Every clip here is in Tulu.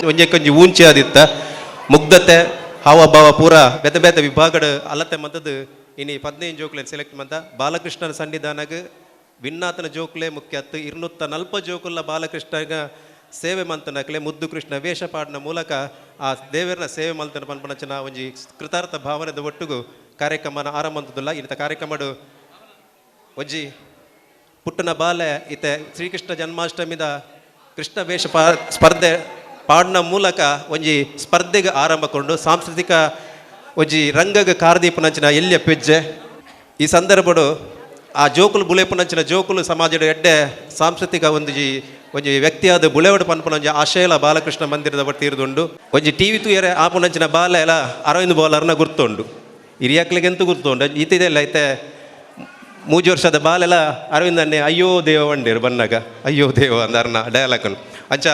ಒಂಜೆಕ್ಕೊಂಜಿ ಊಂಚಿ ಆದಿತ್ತ ಮುಗ್ಧತೆ, ಹಾವಭಾವ ಪೂರ ಬೇತೆ ಬೇತೆ ವಿಭಾಗಡ್ ಅಲತೆ ಮಂತದ್ದು. ಇನಿ 15 ಜೋಕುಲೆನ್ ಸೆಲೆಕ್ಟ್ ಮಂತ ಬಾಲಕೃಷ್ಣನ ಸನ್ನಿಧಾನಗ್ ವಿನ್ನಾತನ ಜೋಕುಲೆ ಮುಖ್ಯ ಅತ್ತು. 240 ಜೋಕುಲ್ಲ ಬಾಲಕೃಷ್ಣಗ ಸೇವೆ ಮಂತನಕ್ಲೆ ಮುದ್ದು ಕೃಷ್ಣ ವೇಷ ಪಾಡಿನ ಮೂಲಕ ಆ ದೇವರನ ಸೇವೆ ಮಲ್ತನ ಪನ್ಪನಚನ ಒಂಜಿ ಕೃತಾರ್ಥ ಭಾವನೆದ ಒಟ್ಟುಗು ಕಾರ್ಯಕ್ರಮನ ಆರಂಭ ಅಂತದಿಲ್ಲ. ಇಂಥ ಕಾರ್ಯಕ್ರಮಡು ಒಂಜಿ ಪುಟ್ಟನ ಬಾಲೆ ಇತ್ತೆ ಶ್ರೀಕೃಷ್ಣ ಜನ್ಮಾಷ್ಟಮಿದ ಕೃಷ್ಣ ವೇಷ ಸ್ಪರ್ಧೆ ಪಾಡಿನ ಮೂಲಕ ಒಂಜಿ ಸ್ಪರ್ಧೆಗೆ ಆರಂಭ ಕೊಂಡು ಸಾಂಸ್ಕೃತಿಕ ಒಂಜಿ ರಂಗಗ ಕಾರದೀಪನಂಚಿನ ಎಲ್ಯ ಪೆಜ್ಜೆ. ಈ ಸಂದರ್ಭಡು ಆ ಜೋಕುಲು ಬುಳೆಪುನಂಚಿನ ಜೋಕುಲು ಸಮಾಜದ ಎಡ್ಡೆ ಸಾಂಸ್ಕೃತಿಕ ಒಂಜಿ ಒಂಜಿ ವ್ಯಕ್ತಿಯಾದ ಬುಳೆವಡು ಪನ್ಪುನ ಒಂಜಿ ಆಶಯಲ ಬಾಲಕೃಷ್ಣ ಮಂದಿರದ ತೀರ್ದುಂಡು. ಒಂಜಿ ಟಿವಿ ತೂಯರೆ ಆಪುನಂಚಿನ ಬಾಲೆ ಎಲ್ಲ ಅರವಿಂದ್ ಬೋಲರ್ನ ಗುರ್ತುಂಡು, ಹಿರಿಯಕ್ಲಿಗೆಂತೂ ಗುರ್ತುಂಡು. ಈತಿದೆಲ್ಲ ಐತೆ 3 ವರ್ಷದ ಬಾಲೆಲ್ಲ ಅರವಿಂದ ಅನ್ನೆ ಅಯ್ಯೋ ದೇವ ವಂಡೇರು ಬನ್ನಾಗ ಅಯ್ಯೋ ದೇವ ಅಂದ ಅರ್ನ ಡಯಲಾಗನು. ಅಂಚ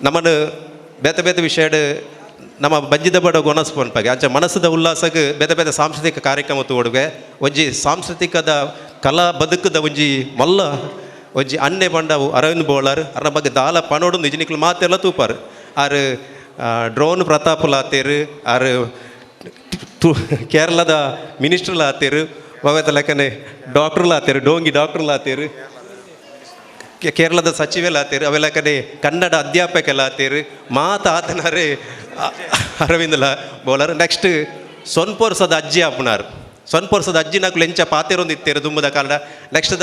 ನಮ್ಮನ್ನು ಬೇತೆ ಬೇತೆ ವಿಷಯಡ್ ನಮ್ಮ ಬಂಜಿದ ಬಡ ಗೊನಸ್ ಪನ್ಪಾಗೆ. ಅಂಚ ಮನಸ್ಸದ ಉಲ್ಲಾಸಗ್ ಬೇತೆ ಬೇತೆ ಸಾಂಸ್ಕೃತಿಕ ಕಾರ್ಯಕ್ರಮ ತೋಡುಗೆ. ಒಂಜಿ ಸಾಂಸ್ಕೃತಿಕದ ಕಲಾ ಬದುಕದ ಒಂಜಿ ಮಲ್ಲ ಒಂಜಿ ಅನ್ನೆ ಪಂಡವು ಅರವಿಂದ್ ಬೋಳಾರ್. ಅರ್ನ ಬಗ್ಗೆ ದಾಲ ಪನೋಡು ನಿಜನಿಕ್ಲು ಮಾತೆಲ್ಲ ತೂಪಾರು. ಆರು ಡ್ರೋನ್ ಪ್ರತಾಪುಲಾತೇರು, ಆರು ಕೇರಳದ ಮಿನಿಸ್ಟ್ರ್ಲ ಆತೇರು, ಭಗವತ ಲೆಕ್ಕನೆ ಡಾಕ್ಟ್ರ್ಲ ಆತೇರು, ಡೋಂಗಿ ಡಾಕ್ಟ್ರ್ಲ ಆತೇರು, ಕೇರಳದ ಸಚಿವೆಲ್ಲ ಆತೇರು, ಅವೆಲ್ಲ ಕಡೆ ಕನ್ನಡ ಅಧ್ಯಾಪಕೆಲ್ಲ ಆತೇರು. ಮಾತ ಆತನಾರೆ ಅರವಿಂದಲ ಬೋಳಾರ್. ನೆಕ್ಸ್ಟ್ ಸೊನ್ಪೊರ್ಸದ ಅಜ್ಜಿ ಆಪುನಾರು. ಸೊನ್ಪೊರ್ಸದ ಅಜ್ಜಿ ನಕುಲು ಎಂಚ ಪಾತೆರೊಂದು ಇತ್ತೇರು ದುಂಬುದ ಕಾಲಡ. ನೆಕ್ಸ್ಟ್ದ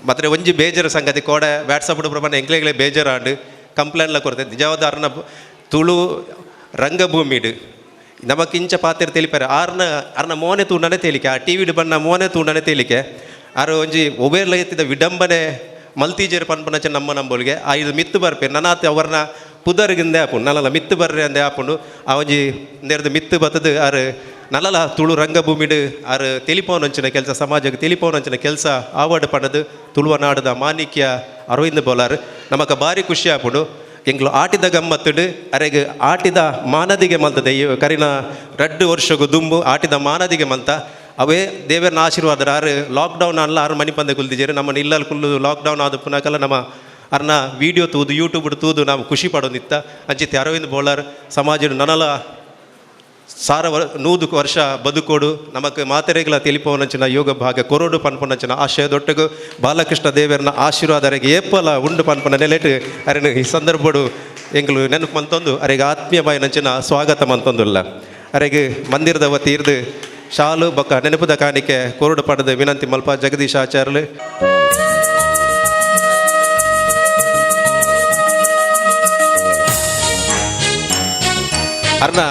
ಮತ್ತೆ ಒಂಜಿ ಬೇಜಾರು ಸಂಗತಿ, ಕೋಡೆ ವ್ಯಾಟ್ಸಪ್ ಪ್ರಮಾಣ ಎಂಕ್ಲೆಗ್ಲೆ ಬೇಜಾರಾಂಡು ಕಂಪ್ಲೇಂಟ್ಲ ಕೊರತೆ. ನಿಜವಾದ ಅರ್ನ ತುಳು ರಂಗಭೂಮಿಡು ನಮಕ್ ಇಂಚ ಪಾತೆರ ತೆಲಿಪಾರೆ. ಆರ್ನ ಅರ್ನ ಮೋನೆ ತೂಂಡನೆ ತೇಲಿಕೆ, ಆ ಟಿ ವಿಡ್ ಬಣ್ಣ ಮೋನೆ ತೂಂಡನೆ ತೇಲಿಕೆ. ಆರು ಒಂಜಿ ಒಬೇರ್ಲ ಎತ್ತಿದ ವಿಡಂಬನೆ ಮಲ್ತೀಜರ್ ಪನ್ಪನಚ ನಮ್ಮ ನಂಬೋಲಿಗೆ ಆ ಇದು ಮಿತ್ತು ಬರ್ಪೇರು. ನನಾತ್ ಅವರ್ನ ಪುದರ್ಗಿಂದೆ ಆಪುಂಡು, ನಲಲ ಮಿತ್ತು ಬರ್ರೆ ಅಂದೆ ಆಪುಂಡು. ಆ ಒಂಜಿ ನೇರ್ದು ಮಿತ್ತು ಬತ್ತದು ಆರು ನಲಲ ತುಳು ರಂಗಭೂಮಿಡು ಆರು ತೆಲಿಪೋನಂಚಿನ ಕೆಲಸ, ಸಮಾಜಕ್ಕೆ ತೆಲಿಪೋನಂಚಿನ ಕೆಲಸ ಆವಡ್ ಪಣದು ತುಳುವ ನಾಡದ ಮಾಣಿಕ್ಯ ಅರವಿಂದ ಬೋಲಾರ್. ನಮಕ ಭಾರಿ ಖುಷಿ ಆಪುಂಡು. ಎಂಕ್ಲು ಆಟಿದ ಗಮ್ಮತ್ತುಡು ಅರೆಗ್ ಆಟಿದ ಮಾನದಿಗೆ ಮಲ್ತದೆ. ಈ ಕರಿನ 2 ವರ್ಷಗು ದುಂಬು ಆಟಿದ ಮಾನದಿಗೆ ಮಲ್ತ. ಅವೇ ದೇವರನ ಆಶೀರ್ವಾದ. ಆರು ಲಾಕ್ಡೌನ್ ಅಲ್ಲ, ಆರು ಮಣಿ ಪಂದೆ ಕುಲ್ದಿಜೇರು. ನಮ್ಮ ಇಲ್ಲಲ್ಲಿ ಕುಲ್ಲು ಲಾಕ್ಡೌನ್ ಆದ ಪುನಕಲ್ಲ ನಮ್ಮ ಅರ್ನ ವೀಡಿಯೋ ತೂದು, ಯೂಟ್ಯೂಬ್ ತೂದು ನಾವು ಖುಷಿ ಪಡೋದಿತ್ತ. ಅಂಚಿತ್ತೆ ಅರವಿಂದ್ ಬೋಳಾರ್ ಸಮಾಜ ನನಲ ಸಾರ 100 ವರ್ಷ ಬದುಕೋಡು, ನಮಕ್ ಮಾತೆರೆಗಳ ತಿಳಿಪವನಂಚಿನ ಯೋಗ ಭಾಗ ಕೊರೋಡು ಪನ್ಪನಂಚಿನ ಆಶಯ ದೊಟ್ಟಗು ಬಾಲಕೃಷ್ಣ ದೇವರನ ಆಶೀರ್ವಾದರಿಗೆ ಏಪಲ ಉಂಡು ಪನ್ಪನ ನೆಲೆಟ್ ಅರೆನ ಈ ಸಂದರ್ಭಡು ಎಂಗ್ಲು ನೆನಪು ಮಂತೊಂದು ಅರೆಗೆ ಆತ್ಮೀಯಮಾಯ ನಂಚಿನ ಸ್ವಾಗತ ಮಂತೊಂದುಲ್ಲ. ಅರೆಗೆ ಮಂದಿರದ ವತಿ ಇರ್ದು ಶಾಲು ಬೊಕ್ಕ ನೆನಪುದ ಕಾಣಿಕೆ ಕೊರಡು ಪಡೆದು ವಿನಂತಿ ಮಲ್ಪ ಜಗದೀಶ್ ಆಚಾರ್ಲು. ಅರ್ನ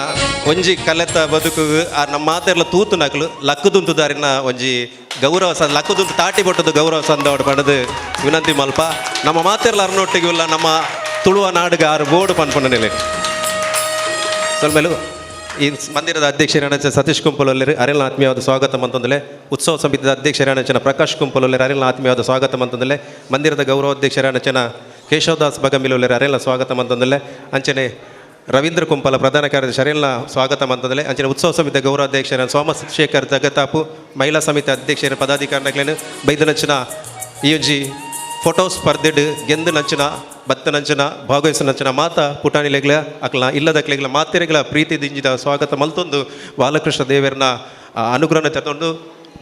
ಒಂಜಿ ಕಲೆತ ಬದುಕು ಆ ನಮ್ಮ ಮಾತೆರ್ಲ ತೂತು ನಕಲು ಲಕ್ಕುದುಂತುದಾರಿನ ಒಂಜಿ ಗೌರವ ಸ ಲಕ್ಕುದುಂತು ತಾಟಿ ಬೊಟ್ಟದ ಗೌರವ ಸಂದವಡು ಪಡೆದು ವಿನಂತಿ ಮಲ್ಪ. ನಮ್ಮ ಮಾತೆರ್ಲ ಅರ್ನೊಟ್ಟಿಗೆ ಇಲ್ಲ ನಮ್ಮ ತುಳುವ ನಾಡುಗ ಆರು ಬೋರ್ಡು ಪನ್ಪುನ ನೆಲೆ. ಸ್ವಲ್ಪ ಈ ಮಂದಿರದ ಅಧ್ಯಕ್ಷರಾದ ಸತೀಶ್ ಕುಂಪಲೊಲ್ಲೆರು ಅರೆಲ್ನ ಆತ್ಮೀಯವಾದ ಸ್ವಾಗತ ಮಂತಂದಲೆ. ಉತ್ಸವ ಸಮಿತಿಯ ಅಧ್ಯಕ್ಷರಾದ ಪ್ರಕಾಶ್ ಕುಂಪಲೊಲ್ಲೆರು ಅರೆಲ್ನ ಆತ್ಮೀಯವಾದ ಸ್ವಾಗತ ಮಂತಂದಲೆ. ಮಂದಿರದ ಗೌರವ ಅಧ್ಯಕ್ಷರಾದ ಕೇಶವದಾಸ್ ಬಗಮಿಲೊಲ್ಲೆರು ಅರೆಲ್ನ ಸ್ವಾಗತ ಮಂತಂದಲೆ. ಅಂಚನೆ ರವೀಂದ್ರ ಕುಂಪಲ ಪ್ರಧಾನ ಕಾರ್ಯದರ್ಶಿ ಅರೆಲ್ನ ಸ್ವಾಗತ ಮಂತಂದಲೆ. ಅಂಚನೆ ಉತ್ಸವ ಸಮಿತಿಯ ಗೌರವಾಧ್ಯಕ್ಷರ ಸೋಮಶೇಖರ್ ಜಗತಾಪು, ಮಹಿಳಾ ಸಮಿತಿ ಅಧ್ಯಕ್ಷರ ಪದಾಧಿಕಾರಿಗಳೇನು ಬೈದನಂಚಿನ ಈ ಒಂಜಿ ಫೋಟೋ ಸ್ಪರ್ಧೆಡ್ ಗೆಂದು ನಂಚಿನ ಬತ್ತ ನಂಚಿನ ಭಾಗವಹಿಸ ನಂಚಿನ ಮಾತ ಪುಟಾಣಿಲೆಗ್ಲ ಅಕ್ಲ ಇಲ್ಲದಕ್ಲೆಗ್ಲ ಮಾತೆರೆಗಳ ಪ್ರೀತಿ ದಿಂಜಿದ ಸ್ವಾಗತ ಮಲ್ತೊಂದು ಬಾಲಕೃಷ್ಣ ದೇವರನ ಅನುಗ್ರಹನ ತೆತ್ತೊಂದು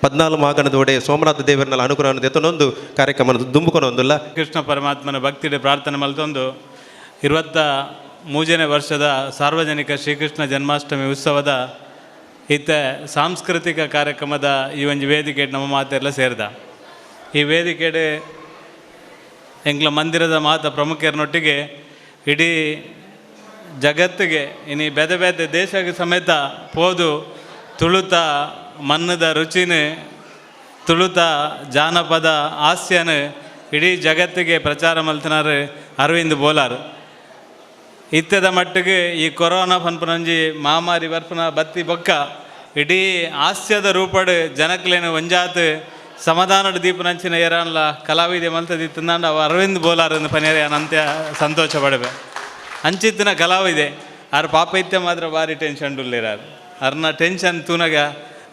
14 ಮಾಗಣದ ಒಡೆ ಸೋಮನಾಥ ದೇವರನ ಅನುಗ್ರಹನ ತೆತ್ತೊಂದು ಕಾರ್ಯಕ್ರಮ ದುಂಬುಕೊನೊಂದುಲ್ಲ. ಕೃಷ್ಣ ಪರಮಾತ್ಮನ ಭಕ್ತಿಡೆ ಪ್ರಾರ್ಥನೆ ಮಲ್ತೊಂದು 23ನೇ ವರ್ಷದ ಸಾರ್ವಜನಿಕ ಶ್ರೀಕೃಷ್ಣ ಜನ್ಮಾಷ್ಟಮಿ ಉತ್ಸವದ ಇತ್ತ ಸಾಂಸ್ಕೃತಿಕ ಕಾರ್ಯಕ್ರಮದ ಈ ಒಂಜಿ ವೇದಿಕೆ ನಮ್ಮ ಮಾತೆಲ್ಲ ಸೇರಿದ. ಈ ವೇದಿಕೆಡೆ ಎಂಕ್ಲ ಮಂದಿರದ ಮಾತ ಪ್ರಮುಖರನ್ನೊಟ್ಟಿಗೆ ಇಡೀ ಜಗತ್ತಿಗೆ ಇನಿ ಬೇತೆ ಬೇತೆ ದೇಶಕ್ಕೆ ಸಮೇತ ಪೋದು ತುಳುತ ಮನ್ನದ ರುಚಿನ, ತುಳುತ ಜಾನಪದ ಹಾಸ್ಯನ ಇಡೀ ಜಗತ್ತಿಗೆ ಪ್ರಚಾರ ಮಲ್ತನಾರು ಅರವಿಂದ್ ಬೋಲಾರ್. ಇತ್ತೆದ ಮಟ್ಟಿಗೆ ಈ ಕೊರೋನಾ ಪನ್ಪುನಂಜಿ ಮಹಾಮಾರಿ ಬರ್ಪುನ ಬತ್ತಿ ಬೊಕ್ಕ ಇಡೀ ಹಾಸ್ಯದ ರೂಪಡ್ ಜನಕ್ಲೇನು ಒಂಜಾತ್ ಸಮಾಧಾನದ ದೀಪನಂಚಿನ ಏರಾನ್ಲ ಕಲಾವಿದೆ ಮಲ್ತದಿತ್ತಂದಾಂಡ ಅವ ಅರವಿಂದ್ ಬೋಲಾರ್ ಎಂದು ಪನೇರೆ ಅನಂತ್ಯ ಸಂತೋಷ ಪಡಬೆ. ಅಂಚಿತ್ತಿನ ಕಲಾವಿದೆ ಆರ್ ಪಾಪೈತ್ಯ ಮಾತ್ರ ಭಾರಿ ಟೆನ್ಷನ್ ಉಲ್ಲೇರಾರು. ಅರ್ನ ಟೆನ್ಷನ್ ತೂನಗ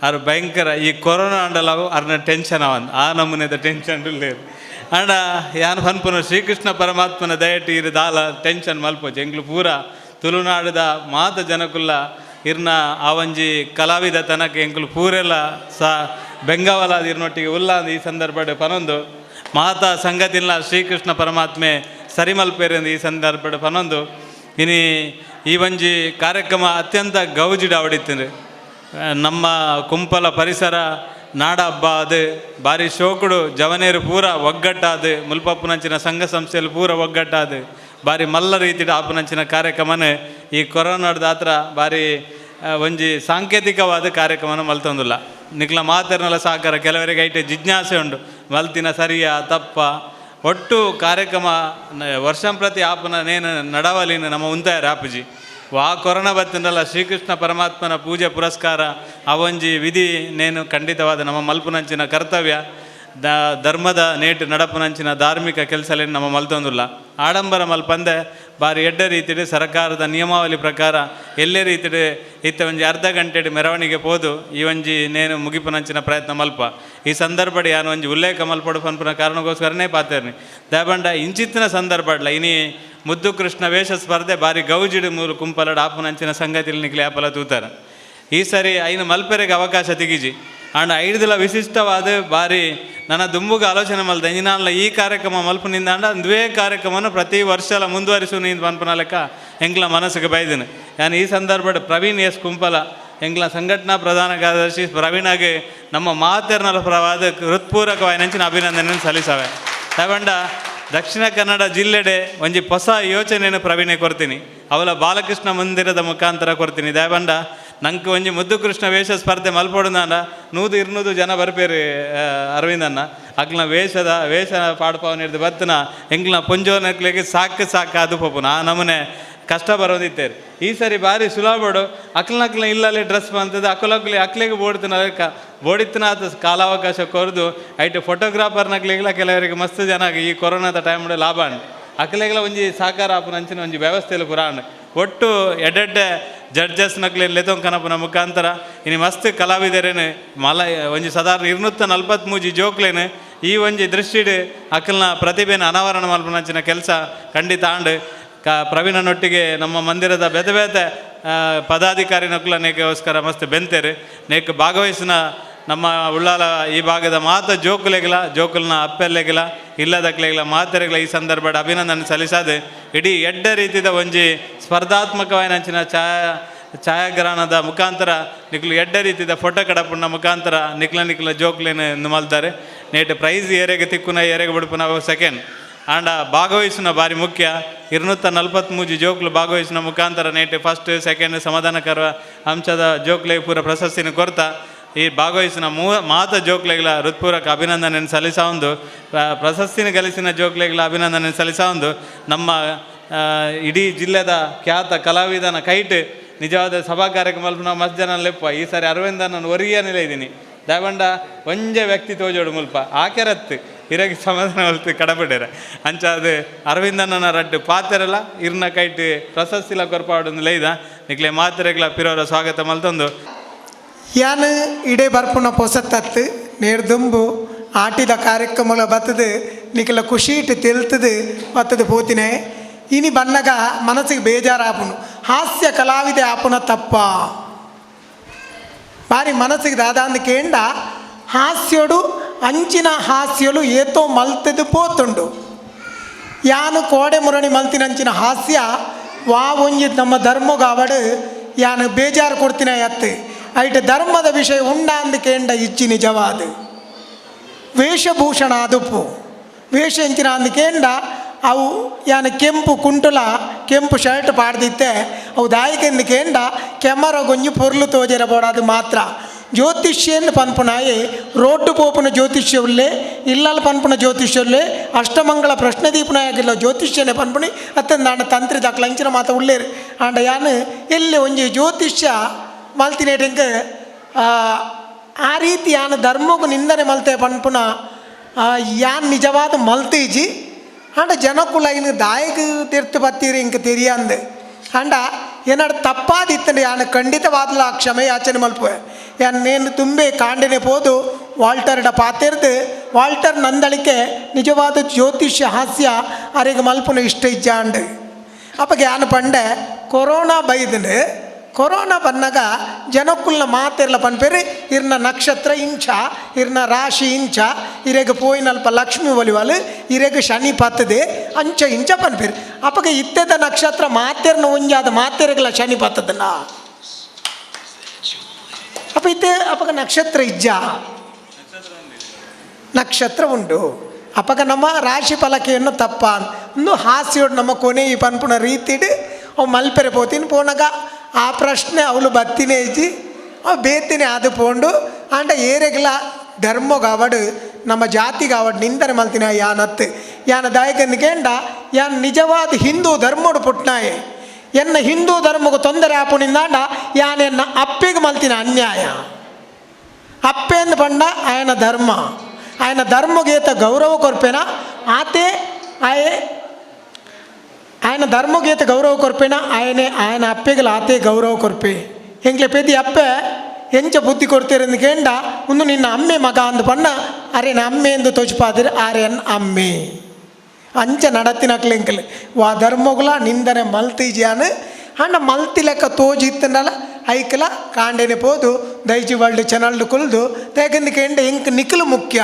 ಆರ್ ಭಯಂಕರ. ಈ ಕೊರೋನಾ ಅಂಡಲ ಅರ್ನ ಟೆನ್ಷನ್ ಅವನ್ ಆ ನಮೂನೆದ ಟೆನ್ಷನ್ ಉಲ್ಲೇರು. ಆಂಡ ಯಾನ್ ಪನ್ಪುನ ಶ್ರೀಕೃಷ್ಣ ಪರಮಾತ್ಮನ ದಯಟ್ ಇರು ದಾಲ ಟೆನ್ಷನ್ ಮಲ್ಪೊಚ್ಚಿ. ಎಂಕ್ಲು ಪೂರ ತುಳುನಾಡುದ ಮಾತ ಜನಕುಲ್ಲ ಇರ್ನ ಆ ಒಂಜಿ ಕಲಾವಿದ ತನಕ ಎಂಕುಲು ಪೂರೆಲ್ಲ ಸಾ ಬೆಂಗಾವಲಾದ ಇರ್ನೊಟ್ಟಿಗೆ ಉಲ್ಲ ಈ ಸಂದರ್ಭಡ್ ಪನೊಂದು, ಮಾತಾ ಸಂಗತಿಲ್ಲ ಶ್ರೀಕೃಷ್ಣ ಪರಮಾತ್ಮೆ ಸರಿ ಮಲ್ಪೇರೆಂದು ಈ ಸಂದರ್ಭಡ್ ಪನೊಂದು. ಇನಿ ಈ ಒಂಜಿ ಕಾರ್ಯಕ್ರಮ ಅತ್ಯಂತ ಗೌಜಿಡ್ ಆವಡಿತ್ತಂದು. ನಮ್ಮ ಕುಂಪಲ ಪರಿಸರ ನಾಡ ಹಬ್ಬ ಅದು ಬಾರಿ ಶೋಕುಡು, ಜವನೇರು ಪೂರ ಒಗ್ಗಟ್ಟಾದ, ಮುಲ್ಪಪ್ಪುನಂಚಿನ ಸಂಘ ಸಂಸ್ಥೆಯಲ್ಲಿ ಪೂರ ಒಗ್ಗಟ್ಟಾದ ಬಾರಿ ಮಲ್ಲ ರೀತಿಡ್ ಆಪುನಂಚಿನ ಕಾರ್ಯಕ್ರಮನ ಈ ಕೊರೋನಾದ ಆತ್ರ ಬಾರಿ ಒಂಜಿ ಸಾಂಕೇತಿಕವಾದ ಕಾರ್ಯಕ್ರಮನ ಮಲ್ತೊಂದುಲ್ಲ. ನಿಕ್ಲ ಮಾತೆರ್ನಲ ಸಹಕಾರ, ಕೆಲವರಿಗೆ ಐಟೆ ಜಿಜ್ಞಾಸೆ ಉಂಡು ಮಲ್ತಿನ ಸರಿಯಾ ತಪ್ಪ. ಒಟ್ಟು ಕಾರ್ಯಕ್ರಮ ವರ್ಷಂ ಪ್ರತಿ ಆಪುನ ನೇನು ನಡವಲಿನ ನಮ್ಮ ಉಂತಾಯರ ಆಪುಜಿ. ವಾ ಕೊರೋನಾ ಬತ್ತಿನಲ್ಲ ಶ್ರೀಕೃಷ್ಣ ಪರಮಾತ್ಮನ ಪೂಜೆ ಪುರಸ್ಕಾರ ಆ ಒಂಜಿ ವಿಧಿ ನೇನು ಖಂಡಿತವಾದ ನಮ್ಮ ಮಲ್ಪುನಂಚಿನ ಕರ್ತವ್ಯ, ಧರ್ಮದ ನೇಟು ನಡಪುನಂಚಿನ ಧಾರ್ಮಿಕ ಕೆಲಸಲೇನು ನಮ್ಮ ಮಲ್ತೊಂದುಲ್ಲ. ಆಡಂಬರ ಮಲ್ಪಂದೆ ಬಾರಿ ಎಡ್ಡೆ ರೀತಿಡ್ ಸರ್ಕಾರದ ನಿಯಮಾವಳಿ ಪ್ರಕಾರ ಎಲ್ಲೇ ರೀತಿಡ್ ಇತ್ತೆ ಒಂಜಿ ಅರ್ಧ ಗಂಟೆಡ್ ಮೆರವಣಿಗೆ ಪೋದು ಈ ಒಂಜಿ ನೇನು ಮುಗಿಪುನಂಚಿನ ಪ್ರಯತ್ನ ಮಲ್ಪ. ಈ ಸಂದರ್ಭಡ್ ಯಾನ್ ಒಂಜಿ ಉಲ್ಲೇಖ ಮಲ್ಪಡು ಪನ್ಪುನ ಕಾರಣಕ್ಕೋಸ್ಕರನೇ ಪಾತೆರ್ನಿ. ದಾಯೆಪಂಡ ಇಂಚಿತ್ತಿನ ಸಂದರ್ಭಡ್ಲ ಇನಿ ಮುದ್ದು ಕೃಷ್ಣ ವೇಷ ಸ್ಪರ್ಧೆ ಬಾರಿ ಗೌಜಿಡು ಮೂರು ಕುಂಪಲಡ್ ಆಪುನಂಚಿನ ಸಂಗತಿಲ್ ನಿಕ್ಲೆ ಆಪಲ ತೂತಾರ. ಈ ಸರಿ ಐನು ಮಲ್ಪೆರೆಗೆ ಅವಕಾಶ ತಿಗಿಜಿ. ಆಂಡ ಐಡ್ದಲ ವಿಶಿಷ್ಟವಾದ ಬಾರಿ ನನ್ನ ದುಂಬುಗ ಆಲೋಚನೆ ಮಲ್ತ ಇಂಜಿನಾನ್ಲ ಈ ಕಾರ್ಯಕ್ರಮ ಮಲ್ಪು ನಿಂದಾಂಡ ಅಂದುವೇ ಕಾರ್ಯಕ್ರಮನ ಪ್ರತಿ ವರ್ಷಲ ಮುಂದುವರಿಸು ನೀನು ಪನ್ಪುನ ಲೆಕ್ಕ ಎಂಕ್ಲ ಮನಸ್ಸಿಗೆ ಬೈದಿನಿ. ಯಾನ್ ಈ ಸಂದರ್ಭಡ್ ಪ್ರವೀಣ್ ಎಸ್ ಕುಂಪಲ ಎಂಕ್ಲ ಸಂಘಟನಾ ಪ್ರಧಾನ ಕಾರ್ಯದರ್ಶಿ ಪ್ರವೀಣಾಗೆ ನಮ್ಮ ಮಾತೆರ್ನಲ ಪರವಾದ ಹೃತ್ಪೂರ್ವಕವಾಯಿನಂಚಿನ ಅಭಿನಂದನೆ ಸಲ್ಲಿಸವೆ. ತಗೊಂಡ ದಕ್ಷಿಣ ಕನ್ನಡ ಜಿಲ್ಲೆಡೆ ಒಂಜಿ ಹೊಸ ಯೋಚನೆಯನ್ನು ಪ್ರವೀಣೆ ಕೊರ್ತೀನಿ, ಅವಲ ಬಾಲಕೃಷ್ಣ ಮಂದಿರದ ಮುಖಾಂತರ ಕೊರ್ತೀನಿ. ದಯಬಂಡ ನಂಗೆ ಒಂಜಿ ಮುದ್ದು ಕೃಷ್ಣ ವೇಷ ಸ್ಪರ್ಧೆ ಮಲ್ಪೊಡುನಾಂಡ 100-200 ಜನ ಬರ್ಪೇರು ಅರವಿಂದನ್ನ ಅಕ್ಲನ ವೇಷದ ವೇಷ ಪಾಡ್ಪಾವನ ಹಿಡ್ದು ಬತ್ತನ ಎಂಕ್ಲನ ಪೊಂಜೋನಕ್ಲೆಗೆ ಸಾಕು ಸಾಕು ಅದು ಪೋಪುನ ಆ ನಮೂನೆ ಕಷ್ಟ ಬರೋದಿತ್ತೇರು. ಈ ಸರಿ ಬಾರಿ ಸುಲಭಡು ಅಕ್ಲನಕ್ಲ ಇಲ್ಲಲ್ಲಿ ಡ್ರೆಸ್ ಬಂತದ್ದು ಅಕ್ಲಕ್ಲಿ ಅಕ್ಲೆಗೆ ಬೋಡ್ತಿನ ಅದಕ್ಕೆ ಬೋಡಿತ್ತಿನ ಆತ ಕಾಲಾವಕಾಶ ಕೊರ್ದು ಐಟ್ ಫೋಟೋಗ್ರಾಫರ್ನಕ್ಲೆಗ್ಲ ಕೆಲವರಿಗೆ ಮಸ್ತ್ ಜನ ಈ ಕೊರೋನಾದ ಟೈಮ್ ಲಾಭ ಉಂಡು. ಅಕ್ಲೆಗ್ಲ ಒಂಜಿ ಸಹಕಾರ ಆಪುನ ಅಂಚಿನ ಒಂಜಿ ವ್ಯವಸ್ಥೆಲು ಪುರ ಉಂಡು. ಒಟ್ಟು ಎಡ್ಡೆಡ್ಡೆ ಜಡ್ಜಸ್ ನಕ್ಲೆ ಲೆತೊಂದು ಕನಪುನ ಮುಖಾಂತರ ಇನಿ ಮಸ್ತ್ ಕಲಾವಿದರೇನು ಮಲ ಒಂಜಿ ಸಾಧಾರಣ 243 ಜೋಕ್ಲೇನು ಈ ಒಂಜಿ ದೃಷ್ಟಿಡ್ ಅಕಲ್ನ ಪ್ರತಿಭೆನ ಅನಾವರಣ ಮಲ್ಪುನಂಚಿನ ಕೆಲಸ ಖಂಡಿತ ಆಂಡ್. ಪ್ರವೀಣನೊಟ್ಟಿಗೆ ನಮ್ಮ ಮಂದಿರದ ಬೇತೆ ಬೇತೆ ಪದಾಧಿಕಾರಿ ನಕುಲ ನೇಕೋಸ್ಕರ ಮಸ್ತ್ ಬೆಂತೇರು. ನೇಕ್ ಭಾಗವಹಿಸಿನ ನಮ್ಮ ಉಳ್ಳಾಲ ಈ ಭಾಗದ ಮಾತ ಜೋಕುಲೆಗಿಲ, ಜೋಕುಲ್ನ ಅಪ್ಪೆಲ್ಲೆಗಿಲ, ಇಲ್ಲದಕ್ಲೆಗಿಲ, ಮಾತೆರೆಗಿಲ ಈ ಸಂದರ್ಭದ ಅಭಿನಂದನೆ ಸಲ್ಲಿಸಾದೆ. ಇಡೀ ಎಡ್ಡೆ ರೀತಿದ ಒಂಜಿ ಸ್ಪರ್ಧಾತ್ಮಕವಾಯಿನಂಚಿನ ಛಾಯಾಗ್ರಹಣದ ಮುಖಾಂತರ ನಿಕ್ಲು ಎಡ್ಡೆ ರೀತಿದ ಫೋಟೋ ಕಡಪುಣ್ಣ ಮುಖಾಂತರ ನಿಕ್ಲ ನಿಕ್ಲ ಜೋಕ್ಲೇನು ಮಲ್ತಾರೆ. ನೇಟ್ ಪ್ರೈಸ್ ಏರೆಗೆ ತಿಕ್ಕುನ ಏರೆಗೆ ಬಿಡ್ಪುನ ಸೆಕೆಂಡ್ ಆಂಡ ಭಾಗವಹಿಸುನ ಬಾರಿ ಮುಖ್ಯ. 243 ಜೋಕ್ಲು ಭಾಗವಹಿಸುನ ಮುಖಾಂತರ ನೇಟ್ ಫಸ್ಟ್ ಸೆಕೆಂಡ್ ಸಮಾಧಾನಕರ ಅಂಶದ ಜೋಕ್ಲೆ ಪೂರ ಪ್ರಶಸ್ತಿನ ಕೊರ್ತ. ಈ ಭಾಗವಹಿಸಿನ ಮಾತ ಜೋಕ್ಲೆಗಳ ಹೃತ್ಪೂರ್ವಕ ಅಭಿನಂದನೆ ಸಲ್ಲಿಸಾವೊಂದು, ಪ್ರಶಸ್ತಿನ ಗಳಿಸಿನ ಜೋಕ್ಲೆಗಳ ಅಭಿನಂದನೆ ಸಲ್ಲಿಸಾವೊಂದು. ನಮ್ಮ ಇಡೀ ಜಿಲ್ಲೆದ ಖ್ಯಾತ ಕಲಾವಿದನ ಕೈಟ್ ನಿಜವಾದ ಸಭಾ ಕಾರ್ಯಕ್ರಮ ನಾವು ಮಸ್ತ್ ಜನ ಲೆಪ್ಪ. ಈ ಸಾರಿ ಅರವಿಂದ ನಾನು ಒರಿಯ ನಿಲೆ ಇದ್ದೀನಿ. ದಾಯಬಂಡ ಒಂಜೆ ವ್ಯಕ್ತಿ ತೋಜೋಡು ಮುಲ್ಪ ಆಕೆರತ್ತು ಇರಗೆ ಸಮಾಧಾನ ಮಲ್ತು ಕಡಪಡೇರ ಅಂಚಾದ ಅರವಿಂದನ ರಡ್ಡು ಪಾತೆರಲ ಇರ್ನ ಕೈಟ್ ಪ್ರಶಸ್ತಿಲ ಕೊರ್ಪಾಡು ಲೈದ ನಿಕ್ಲೆ ಮಾತೆರೆಗ್ಲ ಪಿರೋರ ಸ್ವಾಗತ ಮಲ್ತೊಂದು. ಯಾನ್ ಇಡೆ ಬರ್ಪುನ ಪೊಸತ್ತತ್ತು ನೇರ್ದುಂಬು ಆಟಿದ ಕಾರ್ಯಕ್ರಮಗಳ ಬತ್ತದು ನಿಕಲ ಖುಷಿ ಇಟ್ಟು ತೆಲ್ತದು ಬತ್ತದು ಪೋತಿನೆ. ಇನಿ ಬನ್ನಗ ಮನಸ್ಸಿಗೆ ಬೇಜಾರಾಪುನು, ಹಾಸ್ಯ ಕಲಾವಿದೆ ಆಪುನ ತಪ್ಪ ಬಾರಿ ಮನಸ್ಸಿಗೆ ದಾದಾಂದು ಕೇಂಡ. ಹಾಸ್ಯೋಡು ಅಂಚಿನ ಹಾಸ್ಯಲು ಏತೋ ಮಲ್ತದು ಪೋತುಂಡು. ಯಾನು ಕೋಡೆ ಮುರಣಿ ಮಲ್ತಿನಂಚಿನ ಹಾಸ್ಯ ವಾ ಒಂಜಿ ನಮ್ಮ ಧರ್ಮಗಾವಡು ಯಾನು ಬೇಜಾರು ಕೊಡ್ತಿನ ಎತ್ತು ಐಟ್ ಧರ್ಮದ ವಿಷಯ ಉಂಡಾಂದು ಕೇಂಡ ಇಚ್ಚಿ. ನಿಜವಾದ ವೇಷಭೂಷಣ ಅದುಪ್ಪು ವೇಷ ಎಂಚಿನ ಅಂದು ಕೇಂಡ ಅವು ಯಾನು ಕೆಂಪು ಕುಂಟುಲ ಕೆಂಪು ಶರ್ಟ್ ಪಾಡ್ದಿತ್ತೆ. ಅವು ದಾಯಿಕೆಂದು ಕೇಂಡ ಕೆಮರ ಗೊಂಜಿ ಪೊರ್ಲು ತೋಜೆರ ಬೋಡಾದು ಮಾತ್ರ. ಜ್ಯೋತಿಷ್ಯಂದು ಪನ್ಪುನಾಯಿ ರೋಡ್ಡು ಪೋಪುನ ಜ್ಯೋತಿಷ್ಯ ಉಲ್ಲೆ, ಇಲ್ಲಲ್ ಪನ್ಪುನ ಜ್ಯೋತಿಷ್ಯ ಉಲ್ಲೆ, ಅಷ್ಟಮಂಗಳ ಪ್ರಶ್ನೆ ದೀಪನಾಗಿಲ್ಲ ಜ್ಯೋತಿಷ್ಯನೇ ಪನ್ಪುನಿ ಅತ್ತಂದಾಂಡ ತಂತ್ರಿ ದಾಖಲ ಅಂಚಿನ ಮಾತ ಉಲ್ಲೇರು. ಆಂಡ ಯಾನು ಎಲ್ಲಿ ಒಂಜಿ ಜ್ಯೋತಿಷ್ಯ ಮಲ್ತಿನೇಟಿಂಕ್ ಆ ರೀತಿ ಯಾನು ಧರ್ಮಗೂ ನಿಂದನೆ ಮಲ್ತೆ ಪನ್ಪುನ ಯಾನ್ ನಿಜವಾದ ಮಲ್ತೀಜಿ. ಆಂಡ ಜನಕುಲ ಇನ್ನು ದಾಯಕ ತೀರ್ತು ಬತ್ತೀರಿ ಇಂಕ ತೆರಿಯಂದು. ಅಂಡ ಏನಾಡು ತಪ್ಪಾದಿತ್ತಂಡೆ ಯಾನು ಖಂಡಿತವಾದ್ಲ ಕ್ಷಮೆ ಯಾಚನೆ ಮಲ್ಪುವೆ. ಯಾನ್ ನೇನು ತುಂಬೆ ಕಾಂಡೆನೆ ಪೋದು ವಾಲ್ಟರ್ಡ ಪಾತೆರ್ದು. Walter Nandalike ನಿಜವಾದ ಜ್ಯೋತಿಷ್ಯ ಹಾಸ್ಯ ಅರೆಗೆ ಮಲ್ಪುನ ಇಷ್ಟ ಇಜ್ಜಾಂಡ್. ಅಪ್ಪಗೆ ಯಾನು ಪಂಡೆ ಕೊರೋನಾ ಬೈದನು, ಕೊರೋನಾ ಬನ್ನಗ ಜನಕ್ಕುಲ್ನ ಮಾತಿರ್ಲ ಪನ್ಪೇರು ಇರ್ನ ನಕ್ಷತ್ರ ಇಂಚ, ಇರ್ನ ರಾಶಿ ಇಂಚ, ಇರೆಗ್ ಪೋಯಿನಲ್ಪ ಲಕ್ಷ್ಮಿ ಒಲಿವಲ್, ಇರೆಗ್ ಶನಿ ಪತ್ತದೆ ಅಂಚ ಇಂಚ ಪನ್ಪೇರು. ಅಪ್ಪಗೆ ಇತ್ತೆದ ನಕ್ಷತ್ರ ಮಾತೆರ್ನ ಒಂಜಾದ ಮಾತೆರ್ಗಲ ಶನಿ ಪತ್ತದನ. ಅಪ್ಪ ಇತ್ತೆ ಅಪ್ಪಗ ನಕ್ಷತ್ರ ಇಜ್ಜ, ನಕ್ಷತ್ರ ಉಂಡು. ಅಪ್ಪಗ ನಮ್ಮ ರಾಶಿ ಫಲಕೆಯನ್ನು ತಪ್ಪ ಒಂದು ಹಾಸ್ಯೋಡು ನಮ್ಮ ಕೊನೆ ಈ ಪನ್ಪುನ ರೀತಿಡ್ ಅವು ಮಲ್ಪೆರೆ ಪೋತೀನಿ ಪೋನಗ ಆ ಪ್ರಶ್ನೆ ಅವಳು ಬತ್ತಿನೇ ಇಜ್ಜಿ, ಅವು ಬೇತಿನೇ ಅದು ಪೋಂಡು. ಆಂಡ ಏರೆಗ್ಲ ಧರ್ಮಗಾವಡು ನಮ್ಮ ಜಾತಿಗಾವಡು ನಿಂದನೆ ಮಲ್ತಿನ ಯಾನತ್ತು ಯಾನ ದಾಯಕಂದು ಕೇಂಡ ಯಾನ್ ನಿಜವಾದ ಹಿಂದೂ ಧರ್ಮೋಡು ಪುಟ್ನಾಯೆ, ಎನ್ನ ಹಿಂದೂ ಧರ್ಮಕ್ಕೆ ತೊಂದರೆ ಆಪುನಿಂದಾಂಡ ಯಾನ್ ಎನ್ನ ಅಪ್ಪೆಗೆ ಮಲ್ತಿನ ಅನ್ಯಾಯ. ಅಪ್ಪೆಂದು ಪಂಡ ಆಯನ ಧರ್ಮ, ಆಯನ ಧರ್ಮಗೇತ ಗೌರವ ಕೊರ್ಪೇನ ಆತೆ ಆಯೆ ಆಯನ ಧರ್ಮಗೇತ ಗೌರವ ಕೊರ್ಪೇನ ಆಯನೆ ಆಯನ ಅಪ್ಪೆಗಲ ಆತೆ ಗೌರವ ಕೊರ್ಪೆ. ಎಂಕ್ಲೆ ಪೆದಿ ಅಪ್ಪೆ ಎಂಚ ಬುದ್ಧಿ ಕೊಡ್ತೀರಂದು ಕೇಂಡ ಒಂದು ನಿನ್ನ ಅಮ್ಮೆ ಮಗ ಅಂದು ಪಣ್ಣ ಅರೆ ಅಮ್ಮೆ ಎಂದು ತೋಚಿಪಾದಿರ ಆರೆನ್ ಅಮ್ಮೆ ಅಂಚ ನಡತಿನಕ್ಲೆ ಎಂಕಲೆ ವಾ ಧರ್ಮಗುಲ ನಿಂದನೆ ಮಲ್ತಿಜಿಯಾನು ಅಂಡ ಮಲ್ತಿ ಲೆಕ್ಕ ತೋಜಿತ್ತಂಡಲ ಐಕಲ ಕಾಂಡೆನೆ ಪೋದು ದೈಜಿ ವರ್ಲ್ಡ್ ಚಾನಲ್ಡ್ ಕುಲ್ದು ತೇಕಂದು ಕೇಂಡ ಎಂಕ್ ನಿಖಲು ಮುಖ್ಯ,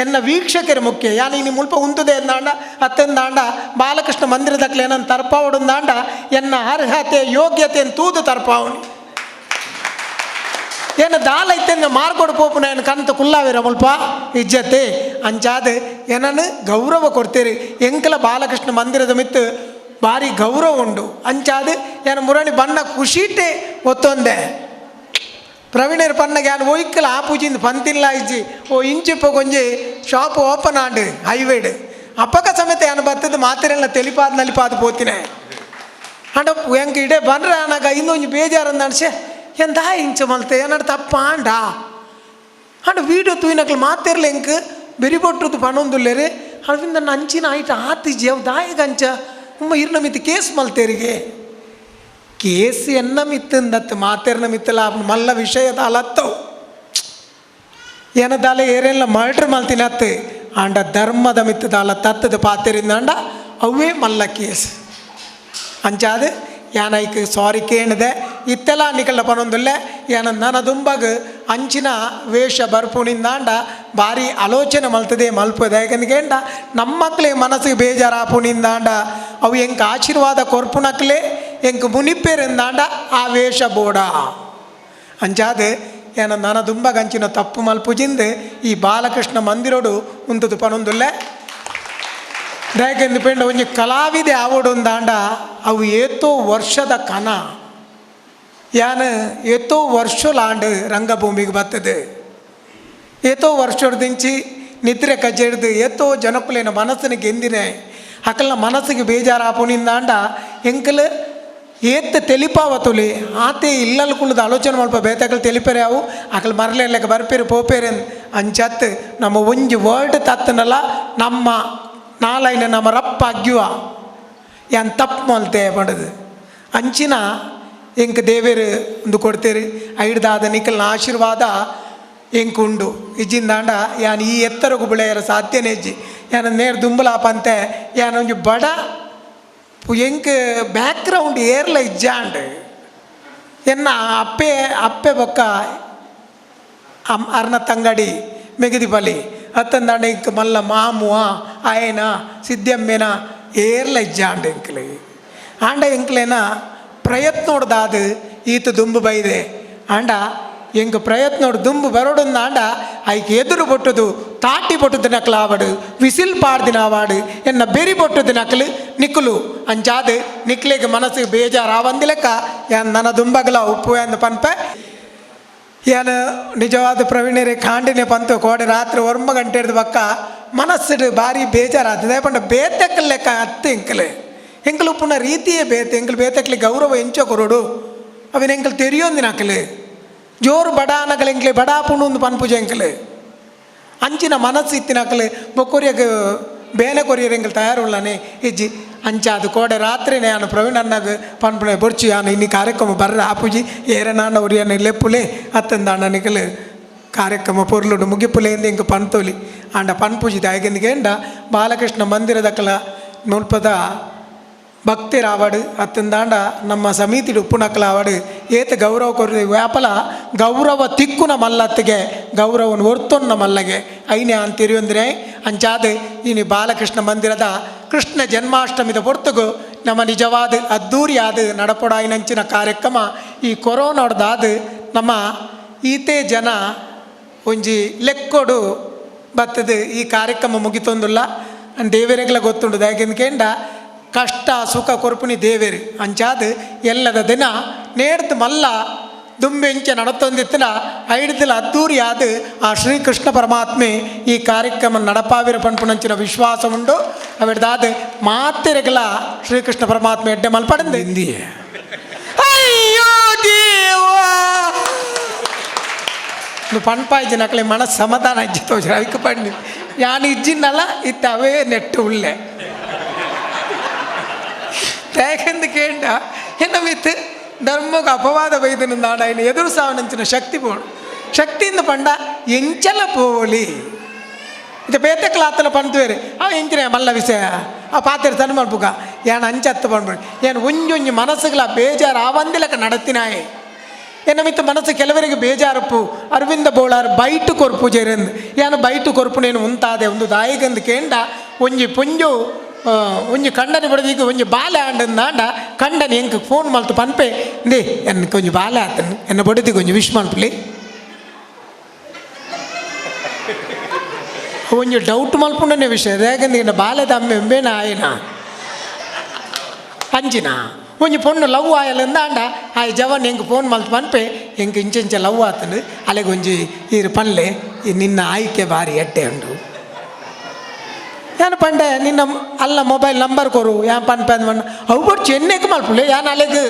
ಎನ್ನ ವೀಕ್ಷಕರು ಮುಖ್ಯ. ಯಾನ್ ಇನಿ ಮುಲ್ಪ ಉಂತುದೆ ಎಂದಾಂಡ ಅತ್ತೆಂದಾಂಡ ಬಾಲಕೃಷ್ಣ ಮಂದಿರದಕ್ಲೆ ಏನನ್ನು ತರ್ಪಾವಡುಂದಾಂಡ ಎನ್ನ ಅರ್ಹತೆ ಯೋಗ್ಯತೆಯನ್ನು ತೂದು ತರ್ಪಾವಣಿ. ಏನು ದಾಲ ಇತ್ತೆಂದ ಮಾರ್ಕೊಡು ಪೋಪುನ ಏನು ಕಂತ ಕುಲ್ಲಾವಿರ ಮುಲ್ಪ ಇಜ್ಜತೆ ಅಂಚಾದ ಏನನ್ನು ಗೌರವ ಕೊಡ್ತೀರಿ. ಎಂಕಲ ಬಾಲಕೃಷ್ಣ ಮಂದಿರದ ಮಿತ್ತು ಭಾರಿ ಗೌರವ ಉಂಡು. ಅಂಚಾದ ಏನು ಮುರಣಿ ಬಣ್ಣ ಖುಷಿಟೆ ಒತ್ತೊಂದೆ ಪ್ರವೀಣರ್ ಪನ್ನಗೆ ಯಾನ್ ಒಯ್ಕಲ ಆ ಪೂಜಿಂದ ಪಂತಿಲ್ಲ ಇಜ್ಜಿ ಓ ಇಂಚಿಪ್ಪ ಕೊಂಜಿ ಶಾಪ್ ಓಪನ್ ಆಂಡ್ ಹೈವೇಡ್ ಅಪ್ಪಕ ಸಮೇತ ಯಾನ್ ಬತ್ತದ ಮಾತಿರೆಲ್ಲ ತೆಲಿಪಾದ ನಲಿಪಾದ ಪೋತಿನೆ. ಅಂಡ ಎಂಕ್ ಇಡೆ ಬಂದ್ರೆ ಆನಾಗ ಇನ್ನೊಂಜಿ ಬೇಜಾರಂದ ಅನ್ಸೆ ಎಂದ ಇಂಚ ಮಲ್ತೆ ಏನಾಡು ತಪ್ಪ ಆಂಡ ಅಂಡ ವೀಡಿಯೋ ತೂಯಿನಕ್ಲು ಮಾತಿರ್ಲ ಎಂಕ್ ಬೆರಿಬೊಟ್ಟುದು ಪಣೊಂದುಲ್ಲೇರಿ ಅಲ್ವಿಂದ ಅಂಚಿನ ಆಯ್ತು ಆತಿಜಿ ಅವು ದಾಯಗ ಅಂಚ ಉಮ್ಮ ಇರ್ನ ಮಿತ್ತು ಕೇಸ್ ಮಲ್ತೇರಿಗೆ ಕೇಸ್ ಎನ್ನ ಮಿತ್ತಂದತ್ತು ಮಾತೆರ್ನ ಮಿತ್ತಲ ಮಲ್ಲ ವಿಷಯದ ಅಲತ್ತವು ಏನದಾಲ ಏರೆಲ್ಲ ಮರ್ಡ್ರ್ ಮಲ್ತಿನತ್ತು ಆಂಡ ಧರ್ಮದ ಮಿತ್ತದಾಲ ತತ್ತದ ಪಾತೆರಿಂದಾಂಡ ಅವೇ ಮಲ್ಲ ಕೇಸ್. ಅಂಚಾದ ಯಾನೈಕ್ ಸಾರಿ ಕೇಳಿದೆ ಇತ್ತೆಲ್ಲ ನಿಕಲ್ನ ಪನೊಂದುಲ್ಲೆ ಯಾನ ನನ ದುಂಬಗ್ ಅಂಚಿನ ವೇಷ ಬರ್ಪುನಿಂದಾಂಡ ಭಾರಿ ಆಲೋಚನೆ ಮಲ್ತದೆ ಮಲ್ಪದೆ. ಯಾಕಂದ್ರೆ ಕೇಂಡ ನಮ್ಮಕ್ಲೆ ಮನಸ್ಸಿಗೆ ಬೇಜಾರಾಪುನಿಂದಾಂಡ ಅವು ಎಂಕ್ ಆಶೀರ್ವಾದ ಕೊರ್ಪುನಕ್ಲೆ ಎಂಕ್ ಮುನಿಪೇರಿಂದಾಂಡ ಆ ವೇಷ ಬೋಡ. ಅಂಚಾದ ಏನ ನನ ದುಂಬಗ್ ಅಂಚಿನ ತಪ್ಪು ಮಲ್ಪುಜಿಂದ ಈ ಬಾಲಕೃಷ್ಣ ಮಂದಿರೋಡು ಉಂತದು ಪನೊಂದುಲ್ಲೆ. ದಯಕೆಂದು ಪೆಂಡ ಒಂಜಿ ಕಲಾವಿದೆ ಆವೊಡೊಂದಾಂಡ ಅವು ಏತೋ ವರ್ಷದ ಕನ ಯಾನ್ ಏತೋ ವರ್ಷಲಾಂಡ್ ರಂಗಭೂಮಿಗೆ ಬರ್ತದೆ. ಏತೋ ವರ್ಷದಿಂಚಿ ನಿದ್ರೆ ಕಜ್ಜೆಡ್ದು ಏತೋ ಜನಕುಲೇನ ಮನಸ್ಸಿನ ಗೆಂದಿನೆ ಅಕಲ್ನ ಮನಸ್ಸಿಗೆ ಬೇಜಾರಾಪುನಿಂದಾಂಡ ಎಂಕಲ್ ಏತ್ ತೆಲಿಪಾವ ತುಲಿ ಆತೆ ಇಲ್ಲಲ್ ಕುಳ್ದು ಆಲೋಚನೆ ಮಲ್ಪ ಬೇತಕಲ್ ತೆಲಿಪೆರೆ ಅವು ಅಕಲ್ ಮರಲೆಲ್ಲಕ ಬರ್ಪೇರು ಪೋಪೇರೆ ಅಂಚತ್ ನಮ್ಮ ಒಂಜಿ ವರ್ಡ್ ತತ್ತನಲ್ಲ ನಮ್ಮ ನಾಲೈನ ನಮ್ಮ ರಪ್ಪ ಅಗ್ಯುವ ಯಾನ್ ತಪ್ಪು ಮಲ್ತೆ ಪಂಡದು ಅಂಚಿನ ಎಂಕ್ ದೇವೇರು ಒಂದು ಕೊಡ್ತೇರಿ ಐಡ್ದಾದ ನಿಕಲ್ನ ಆಶೀರ್ವಾದ ಎಂಕ್ ಉಂಡು ಇಜ್ಜಿಂದಾಂಡ ಯಾನ್ ಈ ಎತ್ತರಗು ಬೆಳೆಯರ ಸಾಧ್ಯನೇ ಇಜ್ಜಿ. ಯಾನ್ ನೇರ್ ದುಂಬುಲಾಪಂತೆ ಯಾನ್ ಒಂಜಿ ಬಡ ಎಂಕ್ ಬ್ಯಾಕ್ಗ್ರೌಂಡ್ ಏರ್ಲ ಇಜ್ಜಾಂಡ್ ಎನ್ನ ಅಪ್ಪೆ ಅಪ್ಪೆ ಬೊಕ್ಕ ಅರ್ನ ತಂಗಡಿ ಮೆಗದಿ ಬಲಿ ಅತ್ತಂದಾಂಡ ಇಂಕ್ ಮಲ್ಲ ಮಾಮುವ ಆಯನ ಸಿದ್ಧಮ್ಮೇನ ಏರ್ಲ ಇಜ್ಜಾಂಡ್ ಎಂಕ್ಲೆ ಆಂಡ ಎಂಕ್ಲೇನ ಪ್ರಯತ್ನೋಡ್ದಾದು ಈತ ದುಂಬು ಬೈದೆ ಆಂಡ ಎಂಕ್ ಪ್ರಯತ್ನೋಡು ದುಂಬು ಬರೋಡೊಂದು ಆಂಡ ಐಕ್ ಎದುರು ಬೊಟ್ಟುದು ತಾಟಿ ಬೊಟ್ಟುದು ನಕಲು ವಿಸಿಲ್ ಪಾಡ್ದಿನ ಆವಾಡು ಎನ್ನ ಬೆರಿ ಬೊಟ್ಟುದು ನಕಲು ನಿಕ್ಕಲು ಅಂಚಾದ ನಿಕ್ಲೆಗ್ ಮನಸ್ಸಿಗೆ ಬೇಜಾರಾವಂದಿಲೆಕ್ಕ ಯಾನ್ ನನ್ನ ದುಂಬಗಲ ಉಪ್ಪು ಅಂದ್ ಪನ್ಪೆ. ಯಾನ್ ನಿಜವಾದ ಪ್ರವೀಣರೇ ಕಾಂಡಿನೆ ಪಂತು ಕೋಡೆ ರಾತ್ರಿ 9 ಗಂಟೆ ಹಿಡ್ದು ಬಕ್ಕ ಮನಸ್ಸುಡು ಭಾರಿ ಬೇಜಾರಾಗ್ತದೆ. ಪಂಡ ಬೇತೆಕ್ಕಲ್ ಲೆಕ್ಕ ಅತ್ತೆ ಎಂಕಲೆ ಎಂಕಲು ಉಪ್ಪುನ ರೀತಿಯೇ ಬೇತೆ ಎಂಕಲು ಬೇತೆಕ್ಲಿ ಗೌರವ ಎಂಚ ಕೊರಡು ಅವಿನ ಎಂಕಲು ತೆರಿಯೊಂದಿನ ಅಕಲೆ ಜೋರು ಬಡ ನಕಲೆ ಎಂಕ್ಲೆ ಬಡ ಪುಂಡು ಪನ್ಪುಜ ಎಂಕಲೆ ಅಂಚಿನ ಮನಸ್ಸು ಇತ್ತಿನ ಅಕಲೆ ಬೊಕ್ಕೊರಿಯಗ್ ಬೇನೆ ಕೊರಿಯರ್ ಎಂಕಲ್ ತಯಾರುಳ್ಳನೆ ಇಜ್ಜಿ. ಅಂಚಾದ ಕೋಡೆ ರಾತ್ರಿನೇ ಯಾನು ಪ್ರವೀಣ್ ಅಣ್ಣಗ್ ಪನ್ಪುನೆ ಬೊರ್ಚು ಯಾನು ಇನ್ನಿ ಕಾರ್ಯಕ್ರಮ ಬರ್ರ ಆಪುಜಿ ಏರ ನಾನ ಒರಿಯನ ಲೆಪ್ಪುಲೆ ಅತ್ತಂದ ಅಣ್ಣ ನಿಕಲು ಕಾರ್ಯಕ್ರಮ ಪೊರ್ಲುಡು ಮುಗಿಪುಲೆಂದು ಇಂಕ ಪನ್ತೋಲಿ ಆಂಡ ಪನ್ಪೂಜಿ ದಾಯೆಗೆಂದ ಬಾಲಕೃಷ್ಣ ಮಂದಿರದಕಲ ಮುಲ್ಪದ ಭಕ್ತಿರಾವಡು ಅತ್ತಂದಾಂಡ ನಮ್ಮ ಸಮಿತಿಡು ಉಪ್ಪುನಕಲಾವಡು ಏತ ಗೌರವ ಕೊರು ವ್ಯಾಪಲ ಗೌರವ ತಿಕ್ಕುನ ಮಲ್ಲತ್ತಿಗೆ ಗೌರವನ ಒರ್ತೊನ್ನ ಮಲ್ಲಗೆ ಐನೆ ಅಂತಿರಿಯೊಂದ್ರೆ ಅಂಚಾದ ಇನಿ ಬಾಲಕೃಷ್ಣ ಮಂದಿರದ ಕೃಷ್ಣ ಜನ್ಮಾಷ್ಟಮಿದ ಪೊರ್ತುಗು ನಮ್ಮ ನಿಜವಾದ ಅದ್ದೂರಿಯಾದ ನಡಪೊಡಾಯಿನಂಚಿನ ಕಾರ್ಯಕ್ರಮ ಈ ಕೊರೋನಾಡ್ದಾದ ನಮ್ಮ ಈತೆ ಜನ ಒಂಜಿ ಲೆಕ್ಕೊಡು ಬತ್ತದು ಈ ಕಾರ್ಯಕ್ರಮ ಮುಗಿತೊಂದುಲ್ಲ. ದೇವರೆಗ್ಲ ಗೊತ್ತುಂಡು ದಾಯೆಗೆಂದ ಕಷ್ಟ ಸುಖ ಕೊರ್ಪುನಿ ದೇವೇರು ಅಂಚಾದ ಎಲ್ಲದ ದಿನ ನೇರ್ದು ಮಲ್ಲ ದುಂಬೆಂಚೆ ನಡತೊಂದಿತ್ತಿನ ಐಡ್ದಲ ಅದ್ದೂರಿಯಾದ ಆ ಶ್ರೀಕೃಷ್ಣ ಪರಮಾತ್ಮೆ ಈ ಕಾರ್ಯಕ್ರಮ ನಡಪಾವಿರ ಪನ್ಪುನಂಚಿನ ವಿಶ್ವಾಸ ಉಂಡು. ಅವಿಡ್ದಾದ ಮಾತೆರೆಗಲ ಶ್ರೀಕೃಷ್ಣ ಪರಮಾತ್ಮೆ ಎಡ್ಡೆ ಮಲ್ಪಡಂದೆ ಅಯ್ಯೋ ದೇವಾ నువ్వు ಪಣ್ಪಾಯ್ಜಿ ನಕಲೆ ಮನಸ್ಸು ಸಮಾಧಾನ ಅಜ್ಜಿ ತೋಜ ಅದಕ್ಕೆ ಪಣ್ಣಿ ಯಾನ್ ಇಜ್ಜಿನ್ನಲ್ಲ ಇತ್ತ ಅವೇ ನೆಟ್ಟು ಉಳ್ಳೆ ತೇಕೆಂದು ಕೇಂಡ ಎನ್ನ ಮಿತ್ ಧರ್ಮಕ್ಕೆ ಅಪವಾದ ಬೈದನ ನಾಡಾಯಿನ ಎದುರು ಸಾವನಂಚಿನ ಶಕ್ತಿ ಬೋಡು ಶಕ್ತಿಯಿಂದ ಪಂಡ ಎಂಚಲ ಪೋಲಿ ಇದು ಬೇತೆ ಕ್ಲಾತಲ ಪಂತುವೇರು ಆ ಎಂಚಿನ ಮಲ್ಲ ವಿಷಯ ಆ ಪಾತ್ರೆ ತನ್ನ ಮಲ್ಪುಗ ಏನ್ ಅಂಚತ್ತು ಪಂಡ್ಬಿಡು ಏನು ಒಂಜೊಂಜಿ ಒಂಜಿ ಮನಸ್ಸುಗಳ ಬೇಜಾರು ಆವಂದಿಲಕ ನಡತಿನಾಯೆ ಎನ್ನ ಮಿತ್ತ ಮನಸ್ಸು ಕೆಲವರಿಗೆ ಬೇಜಾರಪ್ಪು. ಅರವಿಂದ ಬೋಳಾರ್ ಬೈಟು ಕೊರ್ಪು ಜೇರಂದು ಯಾನು ಬೈಟು ಕೊರ್ಪು ನೇನು ಉಂತಾದೆ ಒಂದು ದಾಯಿಗಂದು ಕೇಂಡ ಒಂಜಿ ಪೊಂಜು ಒಂಜಿ ಕಂಡನಿ ಬಡದಿಗೆ ಒಂಜಿ ಬಾಲೆ ಆಂಡಂದಾಂಡ ಕಂಡನಿ ಎಂಕ್ ಫೋನ್ ಮಲ್ತು ಪನ್ಪೆ ಇಂದೇ ಎನ್ನ ಕೊಂಜಿ ಬಾಲೆ ಆತನು ಎನ್ನ ಬಡದಿ ಕೊಂಜಿ ವಿಶ್ ಮಲ್ಪುಲಿ ಒಂಜಿ ಡೌಟ್ ಮಲ್ಪುಂಡನೆ ವಿಷಯ ಯಾಕಂದ್ರೆ ಎನ್ನ ಬಾಲೆದ ಅಮ್ಮೆ ಎಂಬೇನ ಆಯನ ಅಂಚಿನ ಒಂಜಿ ಪೊಣ್ಣು ಲವ್ ಆಯಲಂದಾಂಡ ಆಯ್ ಜವನ್ ಎಂಕ್ ಫೋನ್ ಮಲ್ತು ಪನ್ಪೆ ಎಂಕ್ ಇಂಚ ಲವ್ ಆತನು ಅಲೆಗ್ ಒಂಜಿ ಈರು ಪನ್ಲೆ ಈ ನಿನ್ನ ಆಯ್ಕೆ ಬಾರಿ ಎಡ್ಡೆ ಉಂಡು ಯಾನ್ ಪಂಡೆ ನಿನ್ನ ಅಲ್ಲ ಮೊಬೈಲ್ ನಂಬರ್ ಕೊರು ಯಾನ್ ಪನ್ಪೆ ಅಂದ್ ಪಂಡ ಅವು ಬೊಡ್ಚಿ ಎನ್ನೆಕ್ ಮಲ್ಪುಲೆ ಯಾನ್ ಅಲೆಗ್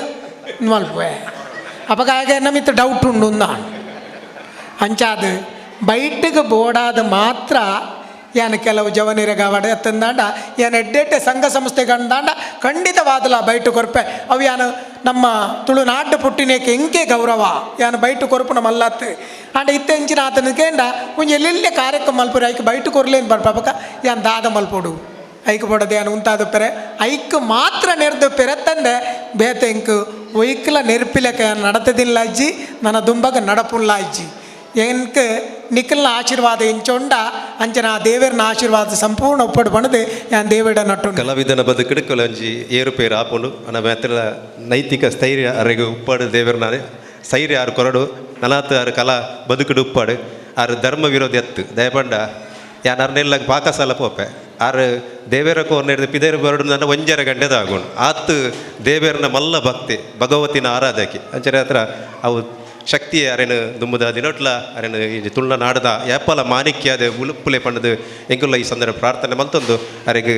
ಮಲ್ಪುವೆ ಅಪಗ ಆಗ ನಮಿತ್ ಡೌಟ್ ಉಂಡು ಅಂದಾಂಡ್ ಅಂಚಾದ್ ಬೈಟಿಗೆ ಬೋಡಾದ ಮಾತ್ರ ಯಾನ್ ಕೆಲವು ಜವನಿರಗಾವಡೆ ಅತ್ತಂದಾಂಡ ಯಾನ್ ಎಡ್ಡೆಡ್ಡೆ ಸಂಘ ಸಂಸ್ಥೆ ಕಂದಾಂಡ ಖಂಡಿತವಾದಲ ಬೈಟು ಕೊರ್ಪೆ ಅವು ಯಾನು ನಮ್ಮ ತುಳುನಾಡು ಪುಟ್ಟಿನೇಕೆ ಎಂಕೆ ಗೌರವ ಯಾನು ಬೈಟು ಕೊರ್ಪುನ ಮಲ್ಲತ್ತು ಆಂಡ ಇತ್ತೆ ಎಂಚಿನ ಆತನ ಕೇಂಡ ಒಂಜಿ ಎಲ್ಲೆಲ್ಲೆ ಕಾರ್ಯಕ್ರಮ ಮಲ್ಪುರಿ ಐಕ್ ಬೈಟು ಕೊರ್ಲೇನು ಬರ್ಪಕ ಯಾನ್ ದಾದ ಮಲ್ಪೊಡು ಐಕ್ ಬೋಡದೆ ಯಾನ್ ಉಂತಾದ ಪೆರೆ ಐಕ್ ಮಾತ್ರ ನೆರ್ದು ಪೆರೆತ್ತಂದೆ ಬೇತೆ ಎಂಕ್ ಒಯ್ಕ್ಲ ನೆರ್ಪಿಲಕ ಯಾನ್ ನಡತದಿಲ್ಲ ಅಜ್ಜಿ ನನ್ನ ದುಂಬಗ ನಡಪುಲ್ಲ ಅಜ್ಜಿ ಎಂಕ್ ನಿಖಲ್ನ ಆಶೀರ್ವಾದ ಎಂಚೊಂಡ ಅಂಚನ ಆ ದೇವರನ ಆಶೀರ್ವಾದ ಸಂಪೂರ್ಣ ಒಪ್ಪಡು ಪಣದು ಯಾನ್ ದೇವಿಡ ನಟ್ಟು ಕಲಾವಿದನ ಬದುಕಿಡು ಕೆಲವೊಂಜಿ ಏರುಪೇರು ಆಪುಂಡು ಅನ ಮಾತ್ರ ನೈತಿಕ ಸ್ಥೈರ್ಯ ಅರೆಗ್ ಉಪ್ಪಾಡು ದೇವರನ ಸ್ಥೈರ್ಯ ಆರು ಕೊರಡು ನಲಾತ್ ಆರು ಕಲಾ ಬದುಕುಡು ಉಪ್ಪಾಡು ಆರು ಧರ್ಮ ವಿರೋಧಿ ಎತ್ತು ದಯಪಂಡ ಯಾನ್ ಅರ್ನೆಲ್ಲ ಪಾಕಸಾಲ ಪೋಪೆ ಆರು ದೇವೇರ ಕೋರ್ನೆಡ್ದು ಪಿದೇರು ಬರಡು ನನ್ನ ಒಂಜರ ಗಂಟೆದ ಆಗುಂಡು ಆತ್ ದೇವೇರನ ಮಲ್ಲ ಭಕ್ತಿ ಭಗವತಿನ ಆರಾಧಕಿ ಅಂಚನೆ ಹತ್ರ ಅವು ಶಕ್ತಿ ಅರೆನು ದುಂಬುದ ದಿನೊಟ್ಲ ಅರೆನು ಈ ತುಳುನಾಡದ ಏಪಲ ಮಾಣಿಕ್ಯದ ಉಳುಪ್ಪುಲೆ ಪಂಡದು ಎಂಕುಲ್ಲ ಈ ಸಂದರ್ಭ ಪ್ರಾರ್ಥನೆ ಮಲ್ತೊಂದು ಅರೆಗ್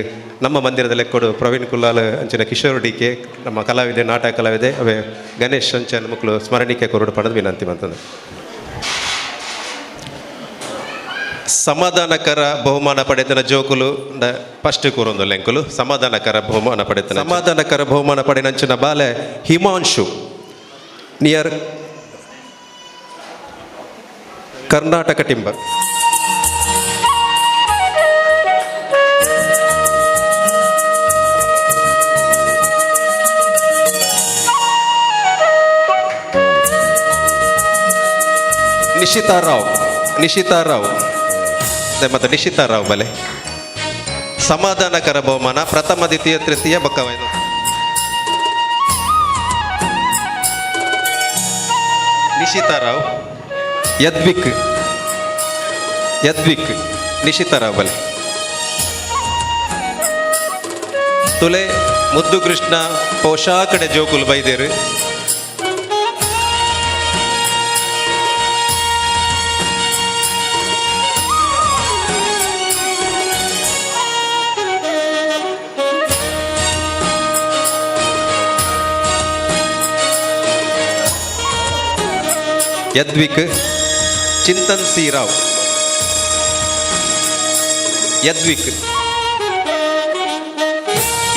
ನಮ್ಮ ಮಂದಿರದ ಲೆಕ್ಕೊಡು ಪ್ರವೀಣ್ ಕುಲ್ಲಾಲ್ ಅಂಚಿನ ಕಿಶೋರ್ ಡಿ ಕೆ ನಮ್ಮ ಕಲಾವಿದೆ ನಾಟಕ ಕಲಾವಿದೆ ಅವೇ ಗಣೇಶ್ ಅಂಚನ ಮಕ್ಕಳು ಸ್ಮರಣಿಕೆ ಕೊರಡು ಪಡೆದು ವಿನಂತಿ ಮಂತಂದು. ಸಮಾಧಾನಕರ ಬಹುಮಾನ ಪಡೆತನ ಜೋಕುಲು ಫಸ್ಟ್ ಕೂರೊಂದು ಲೆಂಕುಲು ಸಮಾಧಾನಕರ ಬಹುಮಾನ ಪಡೆತನ ಸಮಾಧಾನಕರ ಬಹುಮಾನ ಪಡೆನಂಚಿನ ಬಾಲೆ ಹಿಮಾಂಶು ನಿಯರ್ ಕರ್ನಾಟಕ ಟಿಂಬರ್. ನಿಶಿತಾ ರಾವ್, ನಿಶಿತಾ ರಾವ್ ಅದೇ ಮತ್ತೆ ನಿಶಿತಾ ರಾವ್ ಬಲೆ ಸಮಾಧಾನಕರ ಬಹುಮಾನ ಪ್ರಥಮ ದ್ವಿತೀಯ ತೃತೀಯ ಬೊಕ್ಕವೈದು ನಿಶಿತಾ ರಾವ್ ಯದ್ವಿಕ್ ಯದ್ವಿಕ್ ನಿಶಿತಾ ರಾವ್ ಬಲೆ ತುಲೆ ಮುದ್ದು ಕೃಷ್ಣ ಪೋಷಾಕಡೆ ಜೋಕುಲು ಬೈದೇರು. ಯದ್ವಿಕ್ ಚಿಂತನ್ ಸಿ ರಾವ್ ಯದ್ವಿಕ್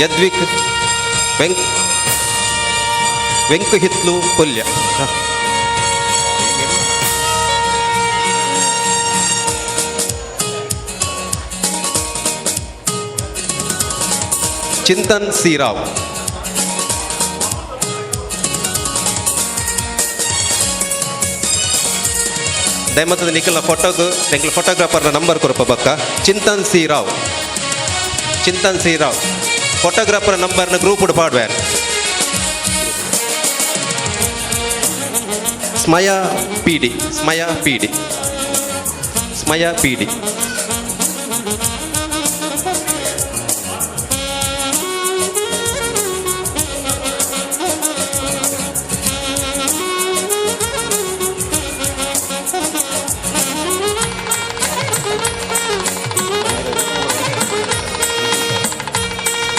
ಯದ್ವಿಕ್ ವೆಂಕ್ ವೆಂಕು ಹಿತ್ಲು ಕೊಲ್ಯ. Chintan C Rao. ದಯಮತ್ತದ ನಿಖಲ್ನ ಫೋಟೋಗ್ ಎಂಕ್ಲ ಫೋಟೋಗ್ರಾಫರ್ನ ನಂಬರ್ ಕೊರಪ ಬಕ್ಕ. Chintan C Rao, Chintan C Rao photographer ನಂಬರ್ನ ಗ್ರೂಪ್ ಪಾಡ್ವೆ. Smaya P D, Smaya P D, Smaya P D.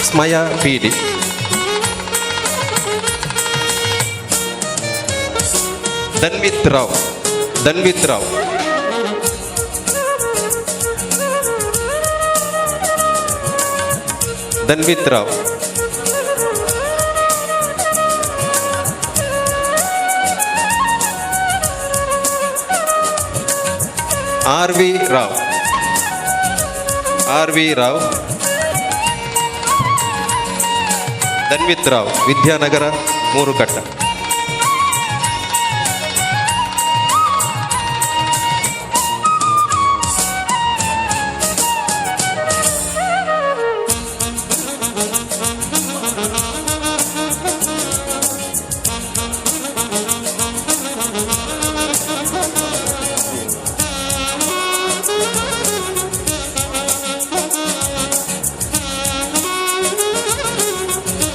Smaya P D. Dhanvith Rao, Dhanvith Rao. Dhanvith Rao. R V Rao, R V Rao. Dhanvith Rao, Vidyanagar, Murukatta.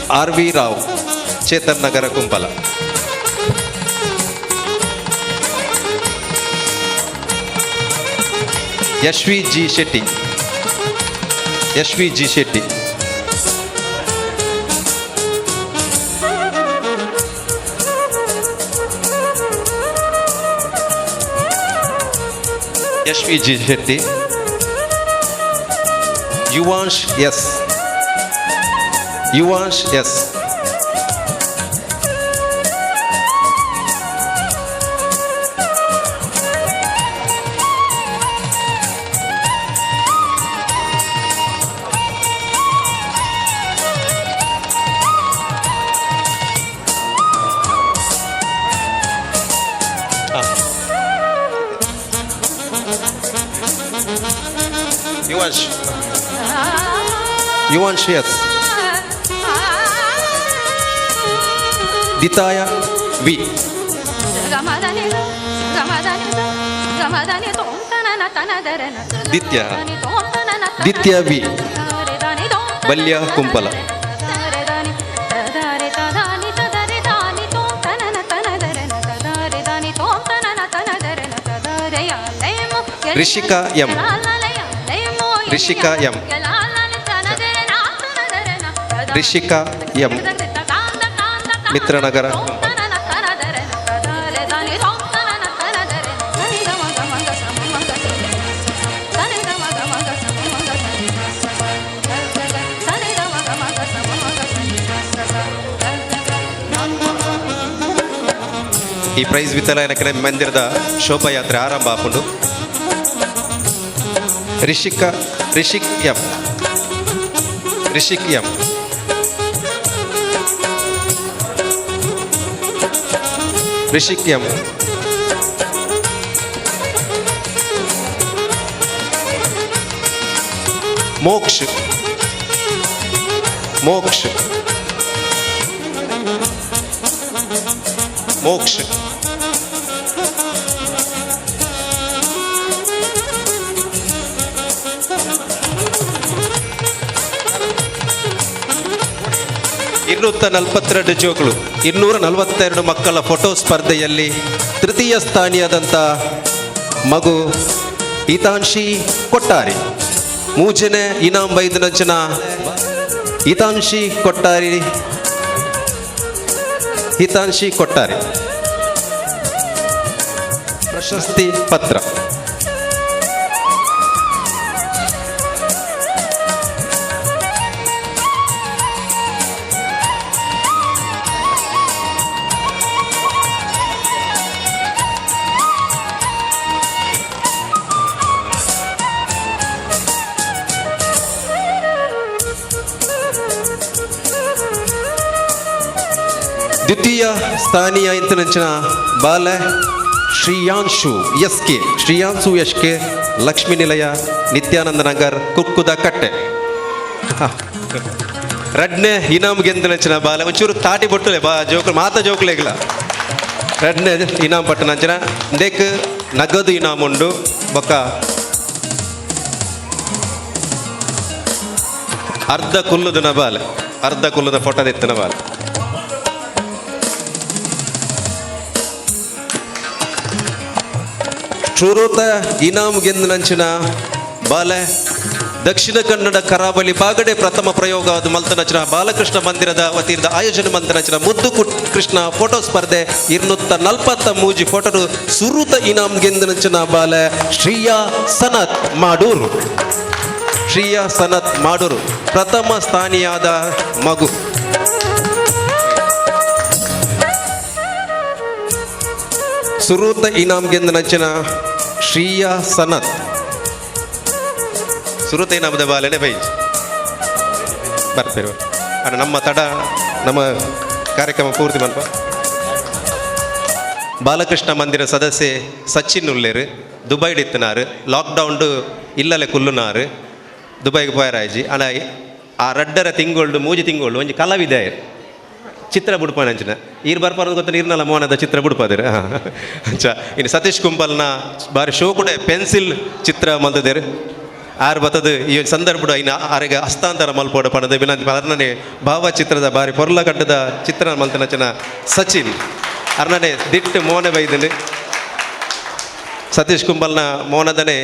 R V Rao, Chetan Nagar, Kumbala. Yashvi G Shetty, Yashvi G Shetty. Yashvi G Shetty. Yuvansh S, Yuvansh S. Yuvansh, Yuvansh S. Ditaya V. Ditya, Ditya V, Balya, Kumpala. Rishika M, Rishika M, Rishika M, Mitranagar. ಈ ಪ್ರೈಸ್ ವಿತರಣೆ ಮಂದಿರದ ಶೋಭಾಯಾತ್ರೆ ಆರಂಭ ಆಪುಂಡು. Rishika, Rishik M, Rishik M. Rishik M. Moksh, Moksh, Moksh. 242 ಜೋಕುಲು, 242 ಮಕ್ಕಳ ಫೋಟೋ ಸ್ಪರ್ಧೆಯಲ್ಲಿ ತೃತೀಯ ಸ್ಥಾನಿಯಾದಂಥ ಮಗು ಹಿತಾಂಶಿ ಕೊಟ್ಟಾರಿ. ಮೂಜನೆ ಇನಾಮ್ ಬೈದನಂಚಿನ ಹಿತಾಂಶಿ ಕೊಟ್ಟಾರಿ, ಹಿತಾಂಶಿ ಕೊಟ್ಟಾರಿ ಪ್ರಶಸ್ತಿ ಪತ್ರ. ದ್ವಿತೀಯ ಸ್ಥಾನೀಯ ಇಂತನಂಚಿನ ಬಾಲೆ Shriyanshu S K, Shriyanshu S K, Lakshmi Nilaya, Nithyananda Nagar, Kukkuda Katte. ರಡ್ನೆ ಇನಾಮ್ ಗೆಂದನಂಚಿನ ಬಾಲೆ, ಒಂಚೂರು ತಾಟಿ ಬೊಟ್ಟುಲೆ ಬಾ ಜೋಕುಲು ಮಾತ ಜೋಕುಲೆಗ್ಲ. ರಡ್ನೆ ಇನಾಮ್ ಪಟ್ಟಣಂಚಿನ ಇಂದೆಕ್ ನಗದು ಇನಾಮ್ ಉಂಡು. ಬೊಕ್ಕ ಅರ್ಧ ಕುಲ್ಲುದನ ಬಾಲೆ, ಅರ್ಧ ಕುಲ್ಲುದ ಫೋಟೋ ಎತ್ತನ ಬಾಲೆ. ಚುರುತ ಇನಾಮ್ ಗೆಂದನಂಚಿನ ಬಾಲೆ, ದಕ್ಷಿಣ ಕನ್ನಡ ಕರಾವಳಿ ಬಾಗಡೆ ಪ್ರಥಮ ಪ್ರಯೋಗ ಅದು ಮಲ್ತನಂಚಿನ ಬಾಲಕೃಷ್ಣ ಮಂದಿರದ ವತಿಯಿಂದ ಆಯೋಜನೆ ಮಲ್ತನಂಚಿನ ಮುದ್ದು ಕೃಷ್ಣ ಫೋಟೋ ಸ್ಪರ್ಧೆ 243 ಫೋಟೋ ಸುರುತ ಇನಾಮ್ ಗೆಂದನಂಚಿನ ಬಾಲೆ ಶ್ರೀಯಾ ಸನತ್ ಮಾಡೂರು, ಶ್ರೀಯಾ ಸನತ್ ಮಾಡೂರು ಪ್ರಥಮ ಸ್ಥಾನಿಯಾದ ಮಗು. ಸುರೂತ ಇನಾಮ್ ಗೆಂದನಂಚಿನ ಶ್ರೀಯಾ ಸನತ್, ಸುರುತ ಇನಾಮದ ಬಾಲೆನೆ ಬೈ ಬರ್ತೀರಿ. ಅಣ್ಣ ನಮ್ಮ ತಡ ನಮ್ಮ ಕಾರ್ಯಕ್ರಮ ಪೂರ್ತಿ ಮಲ್ಪ. ಬಾಲಕೃಷ್ಣ ಮಂದಿರ ಸದಸ್ಯೆ ಸಚಿನ್ ಉಲ್ಲೇರು, ದುಬೈಡ್ ಇತ್ತನಾರು, ಲಾಕ್ಡೌನ್ಡು ಇಲ್ಲಲೆ ಕುಲ್ಲುನಾರು, ದುಬೈಗೆ ಪೋಯರಾಜಿ. ಅಣ್ಣ ಆ ರಡ್ಡರ ತಿಂಗೊಳ್ಡು ಮೂಜಿ ತಿಂಗೊಳ್ಡು ಒಂಜಿ ಕಲಾವಿದ ಚಿತ್ರ ಬುಡ್ಪಾನ ಅಂಚಿನ ಈರ್ ಬರ್ಪಾರ ಗೊತ್ತ ನೀರ್ನಲ್ಲ ಮೋನದ ಚಿತ್ರ ಬುಡ್ಪಾದಿರ. ಅಂಚ ಇನ್ನು ಸತೀಶ್ ಕುಂಬಲ್ನ ಬಾರಿ ಶೋ ಕೂಡ ಪೆನ್ಸಿಲ್ ಚಿತ್ರ ಮಲ್ತದೇರು. ಆರು ಬತ್ತದು ಈ ಸಂದರ್ಭಡು ಇನ್ನು ಆರೆಗೆ ಹಸ್ತಾಂತರ ಮಲ್ಪೋಡ ಪಣದ ವಿನಂತಿ. ಅರ್ನನೆ ಭಾವಚಿತ್ರದ ಬಾರಿ ಪೊರ್ಲ ಕಟ್ಟದ ಚಿತ್ರ ಮಲ್ತನಚನ ಸಚಿನ್ ಅರ್ನನೆ ದಿಟ್ಟು ಮೋನೆ ಬೈದನು. ಸತೀಶ್ ಕುಂಬಲ್ನ ಮೋನದನೆ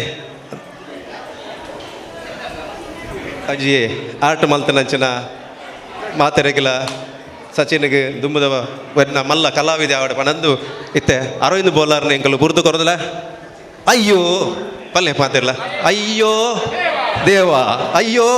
ಅಜ್ಜಿಯೇ ಆರ್ಟ್ ಮಲ್ತನಂಚಿನ ಮಾತೆರೆಗಿಲ ಸಚಿನ್ಗೆ ದುಂಬುದವ ಮಲ್ಲ ಕಲಾವಿದೆ ಆವಡ ಪಣಂದು ಇತ್ತೆ ಅರವಿಂದ್ ಬೋಲಾರ್ನ ಎಂಕಲು ಬುರ್ದು ಕೊರದಲ. ಅಯ್ಯೋ ಪಲ್ಲೆ ಪಾತಿರ್ಲ, ಅಯ್ಯೋ ದೇವಾ ಅಯ್ಯೋ.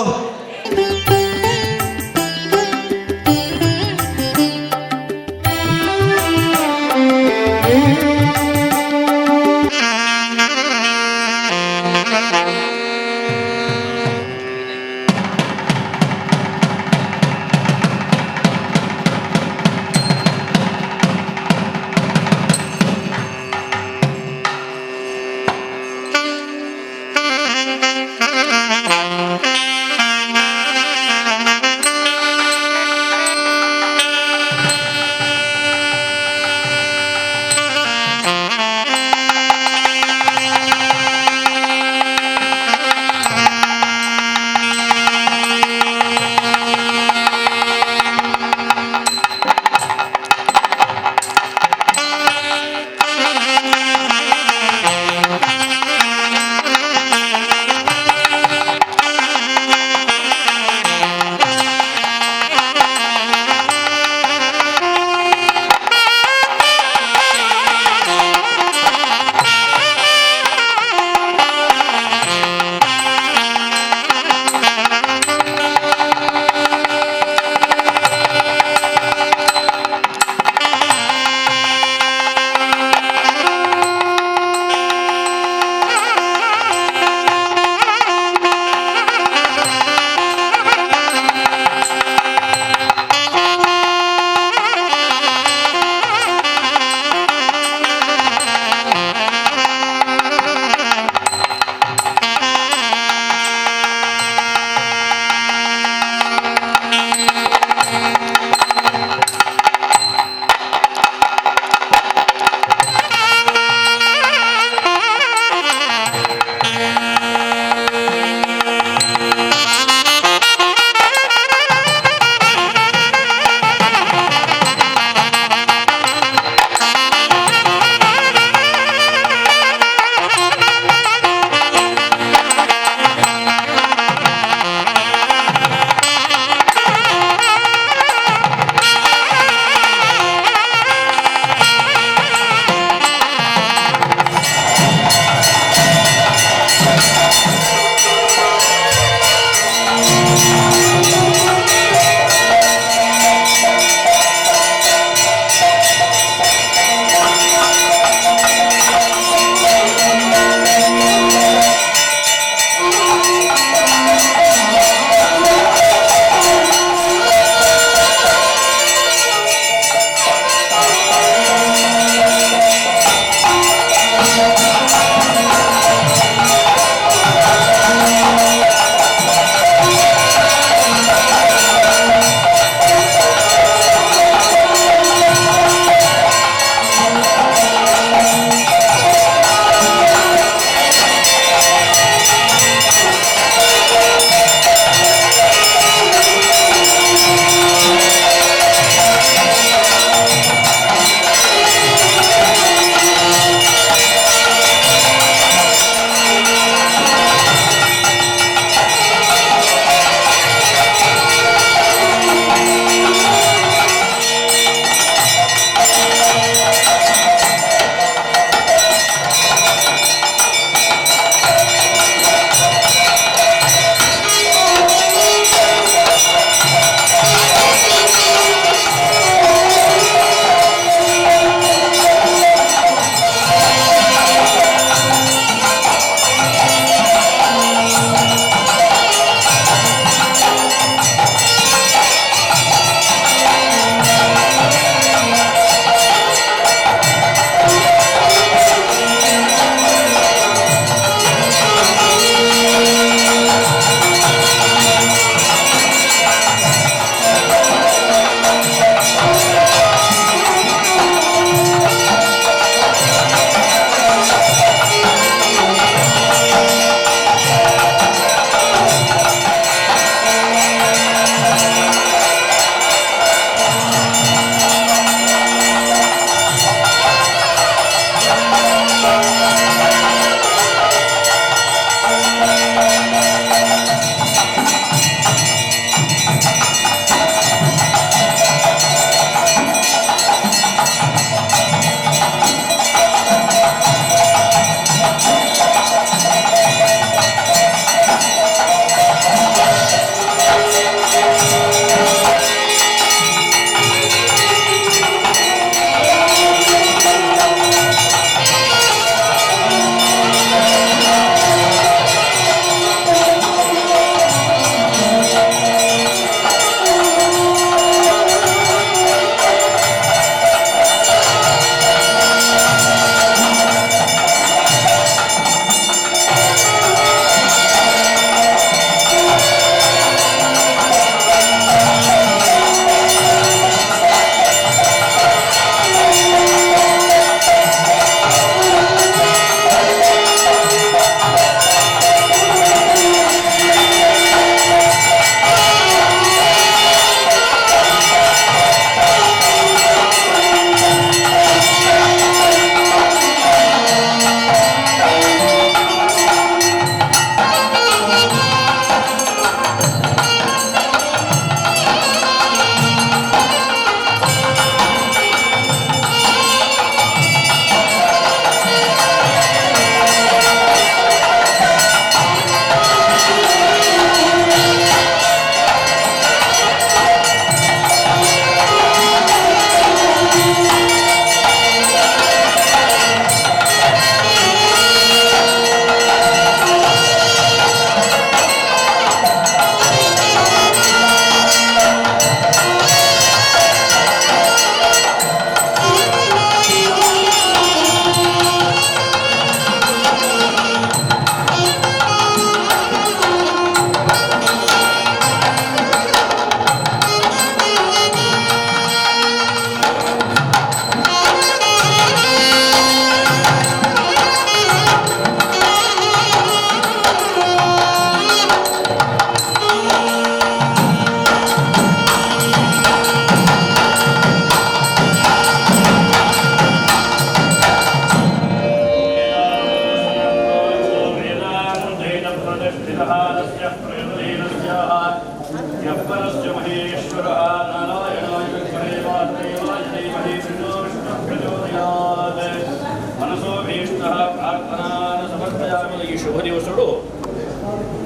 ಶುಭ ದಿವಸಡು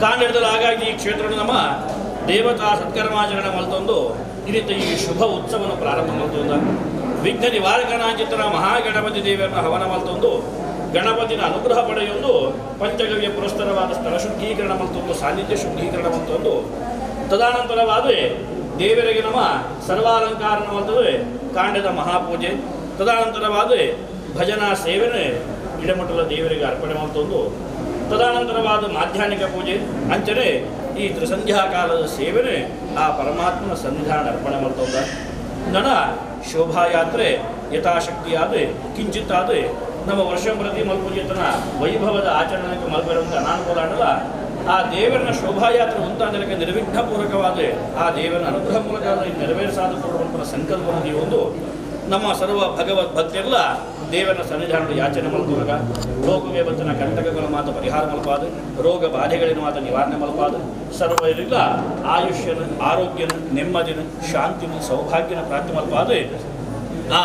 ಕಾಂಡದಲ್ಲಿ ಹಾಗಾಗಿ ಈ ಕ್ಷೇತ್ರ ನಮ್ಮ ದೇವತಾ ಸತ್ಕರ್ಮಾಚರಣೆ ಮಲ್ತೊಂದು ಈ ರೀತಿ ಈ ಶುಭ ಉತ್ಸವವನ್ನು ಪ್ರಾರಂಭ ಮಲ್ತೊಂದ ವಿಘ್ನ ನಿವಾರಕನಾಚಿತ್ರ ಮಹಾಗಣಪತಿ ದೇವರನ್ನ ಹವನ ಮಲ್ತೊಂದು ಗಣಪತಿನ ಅನುಗ್ರಹ ಪಡೆಯೊಂದು ಪಂಚಗವ್ಯ ಪುರಸ್ಕರವಾದ ಸ್ಥಳ ಶುದ್ಧೀಕರಣ ಮಲ್ತೊಂದು ಸಾನ್ನಿಧ್ಯ ಶುದ್ಧೀಕರಣ ಮಲ್ತೊಂದು ತದಾನಂತರವಾದ ದೇವರಿಗೆ ನಮ್ಮ ಸರ್ವಾಲಂಕಾರ ಮಲ್ತದೆ ಕಾಂಡದ ಮಹಾಪೂಜೆ ತದಾನಂತರವಾದ ಭಜನಾ ಸೇವನೆ ಇಡಮಟ್ಟದ ದೇವರಿಗೆ ಅರ್ಪಣೆ ಮಲ್ತೊಂದು ತದಾನಂತರವಾದ ಮಾಧ್ಯಾಹ್ನಿಕ ಪೂಜೆ ಅಂಚನೆ ಈ ತ್ರಿಸಂಧ್ಯಾ ಕಾಲದ ಸೇವನೆ ಆ ಪರಮಾತ್ಮನ ಸನ್ನಿಧಾನ ಅರ್ಪಣೆ ಮಲ್ತೊಂದ ನನ ಶೋಭಾಯಾತ್ರೆ ಯಥಾಶಕ್ತಿಯಾದ ಕಿಂಚಿತ್ತಾದ ನಮ್ಮ ವರ್ಷ ಪ್ರತಿ ಮಲ್ಪುಜಿತನ ವೈಭವದ ಆಚರಣೆಗೆ ಮಲ್ಪೆರುವಂಥ ಅನಾನುಕೂಲ ಅನ್ನಲ್ಲ ಆ ದೇವರನ ಶೋಭಾಯಾತ್ರೆ ಉಂಟಾದಕ್ಕೆ ನಿರ್ವಿಘ್ನಪೂರ್ವಕವಾದ ಆ ದೇವರನ ಅನುಗ್ರಹ ಮೂಲಕ ನೆರವೇರಿಸಾದ ಕೊಡುವಂತಹ ಸಂಕಲ್ಪನ ಒಂದು ನಮ್ಮ ಸರ್ವ ಭಗವದ್ ಭಕ್ತಿಯೆಲ್ಲ ದೇವರ ಸನ್ನಿಧಾನದ ಯಾಚನೆ ಮಲ್ಪುವಾಗ ಲೋಕವೇ ಬತ್ತನ ಕಂಟಕಗಳ ಮಾತು ಪರಿಹಾರ ಮಲ್ಪಾದು ರೋಗ ಬಾಧೆಗಳಿನ ಮಾತು ನಿವಾರಣೆ ಮಲ್ಪಾದು ಸರ್ವ ಇರಲ್ಲ ಆಯುಷ್ಯನ ಆರೋಗ್ಯನ ನೆಮ್ಮದಿನ ಶಾಂತಿನ ಸೌಭಾಗ್ಯನ ಪ್ರಾಪ್ತಿ ಮಲ್ಪಾದು ಆ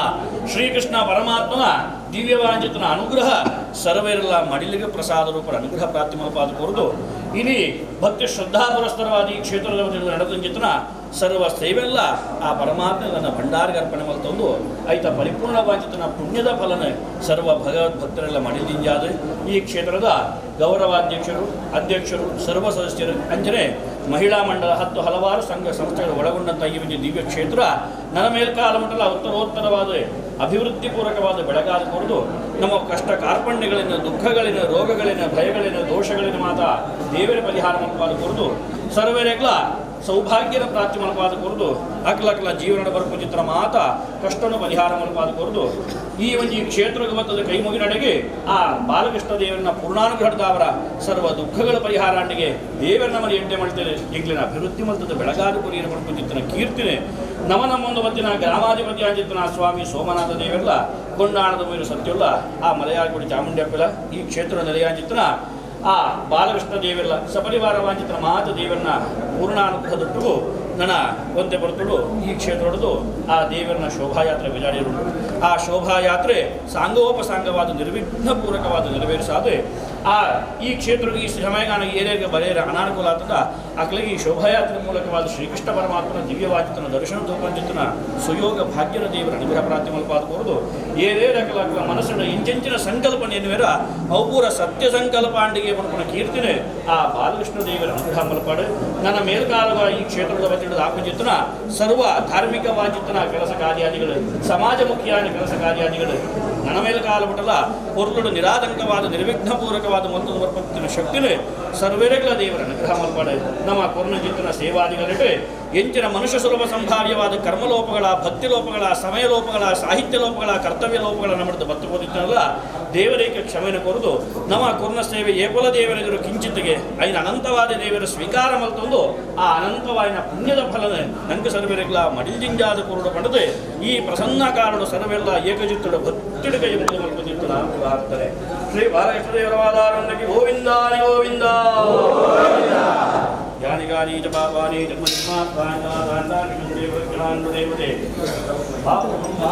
ಶ್ರೀಕೃಷ್ಣ ಪರಮಾತ್ಮನ ದಿವ್ಯವಾಂಜಿತನ ಅನುಗ್ರಹ ಸರ್ವರೆಲ್ಲ ಮಡಿಲಿಗೆ ಪ್ರಸಾದ ರೂಪರ ಅನುಗ್ರಹ ಪ್ರಾಪ್ತಿ ಮಲ್ಪಾದ ಕೊರದು ಇಲ್ಲಿ ಭಕ್ತಿ ಶ್ರದ್ಧಾ ಪುರಸ್ಕರವಾದ ಈ ಕ್ಷೇತ್ರದ ನಡೆದಂಜಿತನ ಸರ್ವ ಸೇವೆಲ್ಲ ಆ ಪರಮಾತ್ಮ ನನ್ನ ಭಂಡಾರಿಗೆ ಅರ್ಪಣೆ ಮಲ್ತೊಂದು ಐತ ಪರಿಪೂರ್ಣವಾಂಜಿತನ ಪುಣ್ಯದ ಫಲನ ಸರ್ವ ಭಗವದ್ ಭಕ್ತರೆಲ್ಲ ಮಡಿಲಿಂಜಾದ ಈ ಕ್ಷೇತ್ರದ ಗೌರವಾಧ್ಯಕ್ಷರು ಅಧ್ಯಕ್ಷರು ಸರ್ವ ಸದಸ್ಯರು ಅಂಜನೆ ಮಹಿಳಾ ಮಂಡಲ 10 ಹಲವಾರು ಸಂಘ ಸಂಸ್ಥೆಗಳು ಒಳಗೊಂಡಂಥ ಈ ಒಂದು ದಿವ್ಯ ಕ್ಷೇತ್ರ ನನ್ನ ಮೇಲ್ಕಾಲ ಮಂಡಲ ಉತ್ತರೋತ್ತರವಾದ ಅಭಿವೃದ್ಧಿಪೂರ್ವಕವಾದ ಬೆಳಗಾದ ಕೊರದು ನಮ್ಮ ಕಷ್ಟ ಕಾರ್ಪಣ್ಯಗಳಿಂದ ದುಃಖಗಳಿನ ರೋಗಗಳಿನ ಭಯಗಳಿನ ದೋಷಗಳಿನ ಮಾತ ದೇವರ ಪರಿಹಾರ ಮಲ್ಪಾದ ಕೊರದು ಸರ್ವರೆಗ್ಲ ಸೌಭಾಗ್ಯದ ಪ್ರಾಪ್ತಿ ಮಲ್ಪಾದ ಕೊರದು ಅಕ್ಲಕ್ಲ ಜೀವನದ ಬರಪುಚಿತ್ರ ಮಾತ ಕಷ್ಟನು ಪರಿಹಾರ ಮಲ್ಪಾದ ಕೊರದು ಈ ಒಂದು ಈ ಕ್ಷೇತ್ರಕ್ಕೆ ಬತ್ತದ ಕೈ ಮುಗಿನಡೆಗೆ ಆ ಬಾಲಕೃಷ್ಣ ದೇವರನ್ನ ಪೂರ್ಣಾನುಗ್ರಹದ ಸರ್ವ ದುಃಖಗಳ ಪರಿಹಾರಾಂಡಿಗೆ ದೇವರ ನಮ್ಮಲ್ಲಿ ಎಡ್ಡೆ ಮಾಡ್ತೇನೆ ಎಂಗ್ಲಿನ ಅಭಿವೃದ್ಧಿ ಮಲ್ತದ ಬೆಳಗಾದ ಕೊರಿಯರ ಪಡ್ಪುಚಿತ್ರನ ಕೀರ್ತಿನೆ ನಮ ನಮ್ಮೊಂದು ಮತ್ತಿನ ಗ್ರಾಮಾಧಿಪತಿ ಆಗಿದ್ದನ ಸ್ವಾಮಿ ಸೋಮನಾಥ ದೇವರೆಲ್ಲ ಕೊಂಡಾಣದ ಮೇಲು ಸತ್ಯುಲ್ಲ ಆ ಮಲಯಾಳಗುಡಿ ಚಾಮುಂಡ್ಯಪ್ಪಲ ಈ ಕ್ಷೇತ್ರ ನೆಲೆಯಾಜಿತ್ತನ ಆ ಬಾಲಕೃಷ್ಣ ದೇವರೆಲ್ಲ ಸಪರಿವಾರವಾಂಚಿತನ ಮಾತು ದೇವರನ್ನ ಪೂರ್ಣಾನುಗ್ರಹದೊಟ್ಟಿಗೂ ನನ್ನ ಒಂತೆ ಬರ್ತುಡು ಈ ಕ್ಷೇತ್ರದೊಡೆದು ಆ ದೇವರನ್ನ ಶೋಭಾಯಾತ್ರೆ ಬಿಜಾಡಿರುಂಟು. ಆ ಶೋಭಾಯಾತ್ರೆ ಸಾಂಗೋಪಸಾಂಗವಾದ ನಿರ್ವಿಘ್ನಪೂರ್ವಕವಾದ ನೆರವೇರಿಸಾದೆ ಆ ಈ ಕ್ಷೇತ್ರಕ್ಕೆ ಈ ಸಮಯಗಾನ ಏನೇಗೆ ಬರೆಯರ ಅನಾನುಕೂಲ ಆತದ ಅಕ್ಲಿಗೆ ಈ ಶೋಭಾಯಾತ್ರೆ ಮೂಲಕವಾದ ಶ್ರೀಕೃಷ್ಣ ಪರಮಾತ್ಮನ ದಿವ್ಯವಾಚಿತನ ದರ್ಶನ ತೋಪಂಚಿತನ ಸುಯೋಗ ಭಾಗ್ಯದ ದೇವರ ಅನುಗ್ರಹ ಪ್ರಾಪ್ತಿ ಮಲ್ಪಾದ ಕೋರದು ಏನೇ ರಕಲ ಮನಸ್ಸಿನ ಇಂಚೆಂಚಿನ ಸಂಕಲ್ಪನೆ ಎನ್ನುವರ ಅವುಪೂರ ಸತ್ಯ ಸಂಕಲ್ಪ ಅಂಡಿಗೆ ಪಡ್ಕೊಂಡ ಕೀರ್ತಿನೆ ಆ ಬಾಲಕೃಷ್ಣ ದೇವರ ಅನುಗ್ರಹ ಮಲ್ಪಾಡು ನನ್ನ ಮೇಲ್ಕಾಲುವ ಈ ಕ್ಷೇತ್ರದ ಬತ್ತಿಡದ ಆಪಜಿತನ ಸರ್ವ ಧಾರ್ಮಿಕವಾಜಿತನ ಕೆಲಸ ಕಾರ್ಯಾದಿಗಳು ಸಮಾಜಮುಖಿಯಾದ ಕೆಲಸ ಕಾರ್ಯಾದಿಗಳು ನನ್ನ ಮೇಲ್ಕಾಲ ಬಿಟ್ಟಲ್ಲ ಪೊರ್ಲುಡು ನಿರಾತಂಕವಾದ ನಿರ್ವಿಘ್ನಪೂರ್ವಕವಾದ ಒಂದು ವರ್ಪತ್ತಿನ ಶಕ್ತಿನೇ ಸರ್ವೇರೆಗಳ ದೇವರ ಅನುಗ್ರಹ ಮಲ್ಪಾಡು ನಮ್ಮ ಕೊರ್ಣಜಿತ್ತನ ಸೇವಾದಿಗಳಿಟ್ಟು ಎಂಚಿನ ಮನುಷ್ಯ ಸುಲಭ ಸಂಭಾವ್ಯವಾದ ಕರ್ಮಲೋಪಗಳ ಭಕ್ತಿಲೋಪಗಳ ಸಮಯಲೋಪಗಳ ಸಾಹಿತ್ಯ ಲೋಪಗಳ ಕರ್ತವ್ಯ ಲೋಪಗಳ ನಮ್ಮದು ಬತ್ತುಕೋದಿತ್ತಲ್ಲ ದೇವರೇಕ ಕ್ಷಮೆಯನ್ನು ಕೊರದು ನಮ್ಮ ಕೊರ್ಣ ಸೇವೆ ಏಪಲ ದೇವರೆದುರು ಕಿಂಚಿತ್ತಿಗೆ ಐನ ಅನಂತವಾದ ದೇವರ ಸ್ವೀಕಾರ ಮಲ್ತೊಂದು ಆ ಅನಂತವಾಯಿನ ಪುಣ್ಯದ ಫಲನೆ ನಂಗೆ ಸರ್ವೆರೆಗ್ಲ ಮಡಿಲ್ಜಿಂಜಾದ ಕೊರಡು ಪಡೆದು ಈ ಪ್ರಸನ್ನ ಕಾರಡು ಸರ್ವೆಲ್ಲ ಏಕಜಿತ್ತುಡು ಭಕ್ತಿಡುಗ ಎಂಬುದು ಮಲ್ಪದಿತ್ತು ನಾನು ಪ್ರಾರ್ಥನೆ. ಶ್ರೀ ಬಾಲಕೃಷ್ಣದೇವರವಾದಾರಣ್ಯಕ್ಕೆ ಗೋವಿಂದ ಗೋವಿಂದ ಯಾನಿ ಗಾನಿ ಚ ಪಾಪಾನಿ ಜನ್ಮ ಜನ್ಮಾತ್ಮಾನಿ ದೇವತೆ ಗೋವಿಂದ.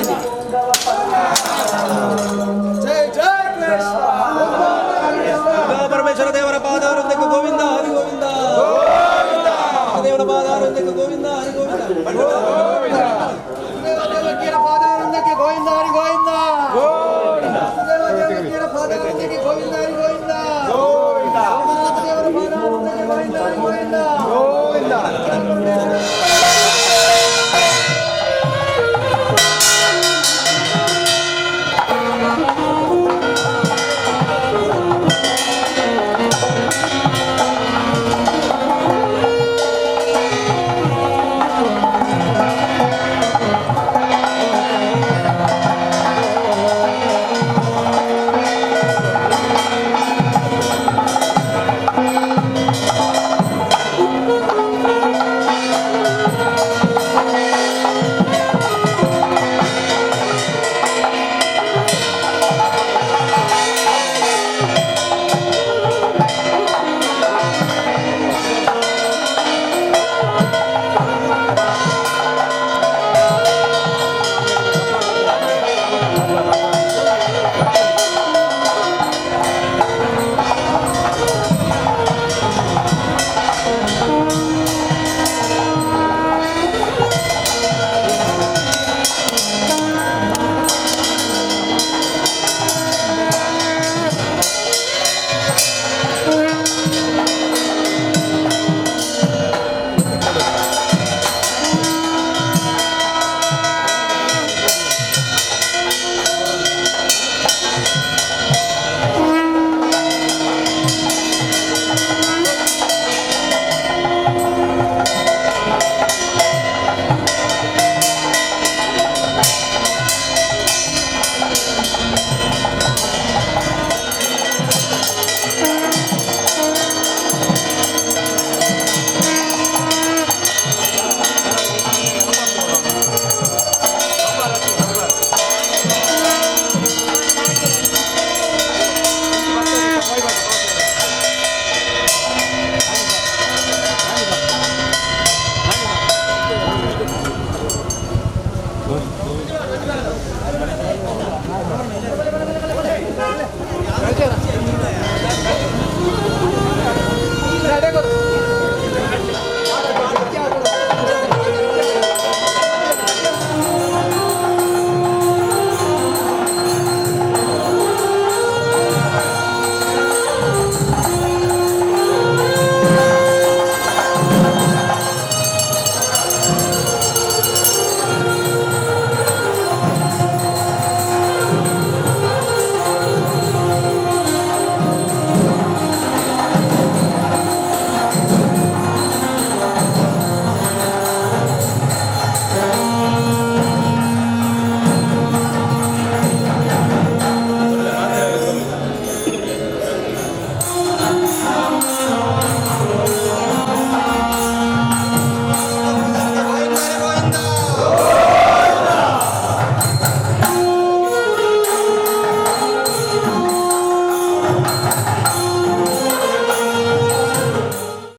Thank you.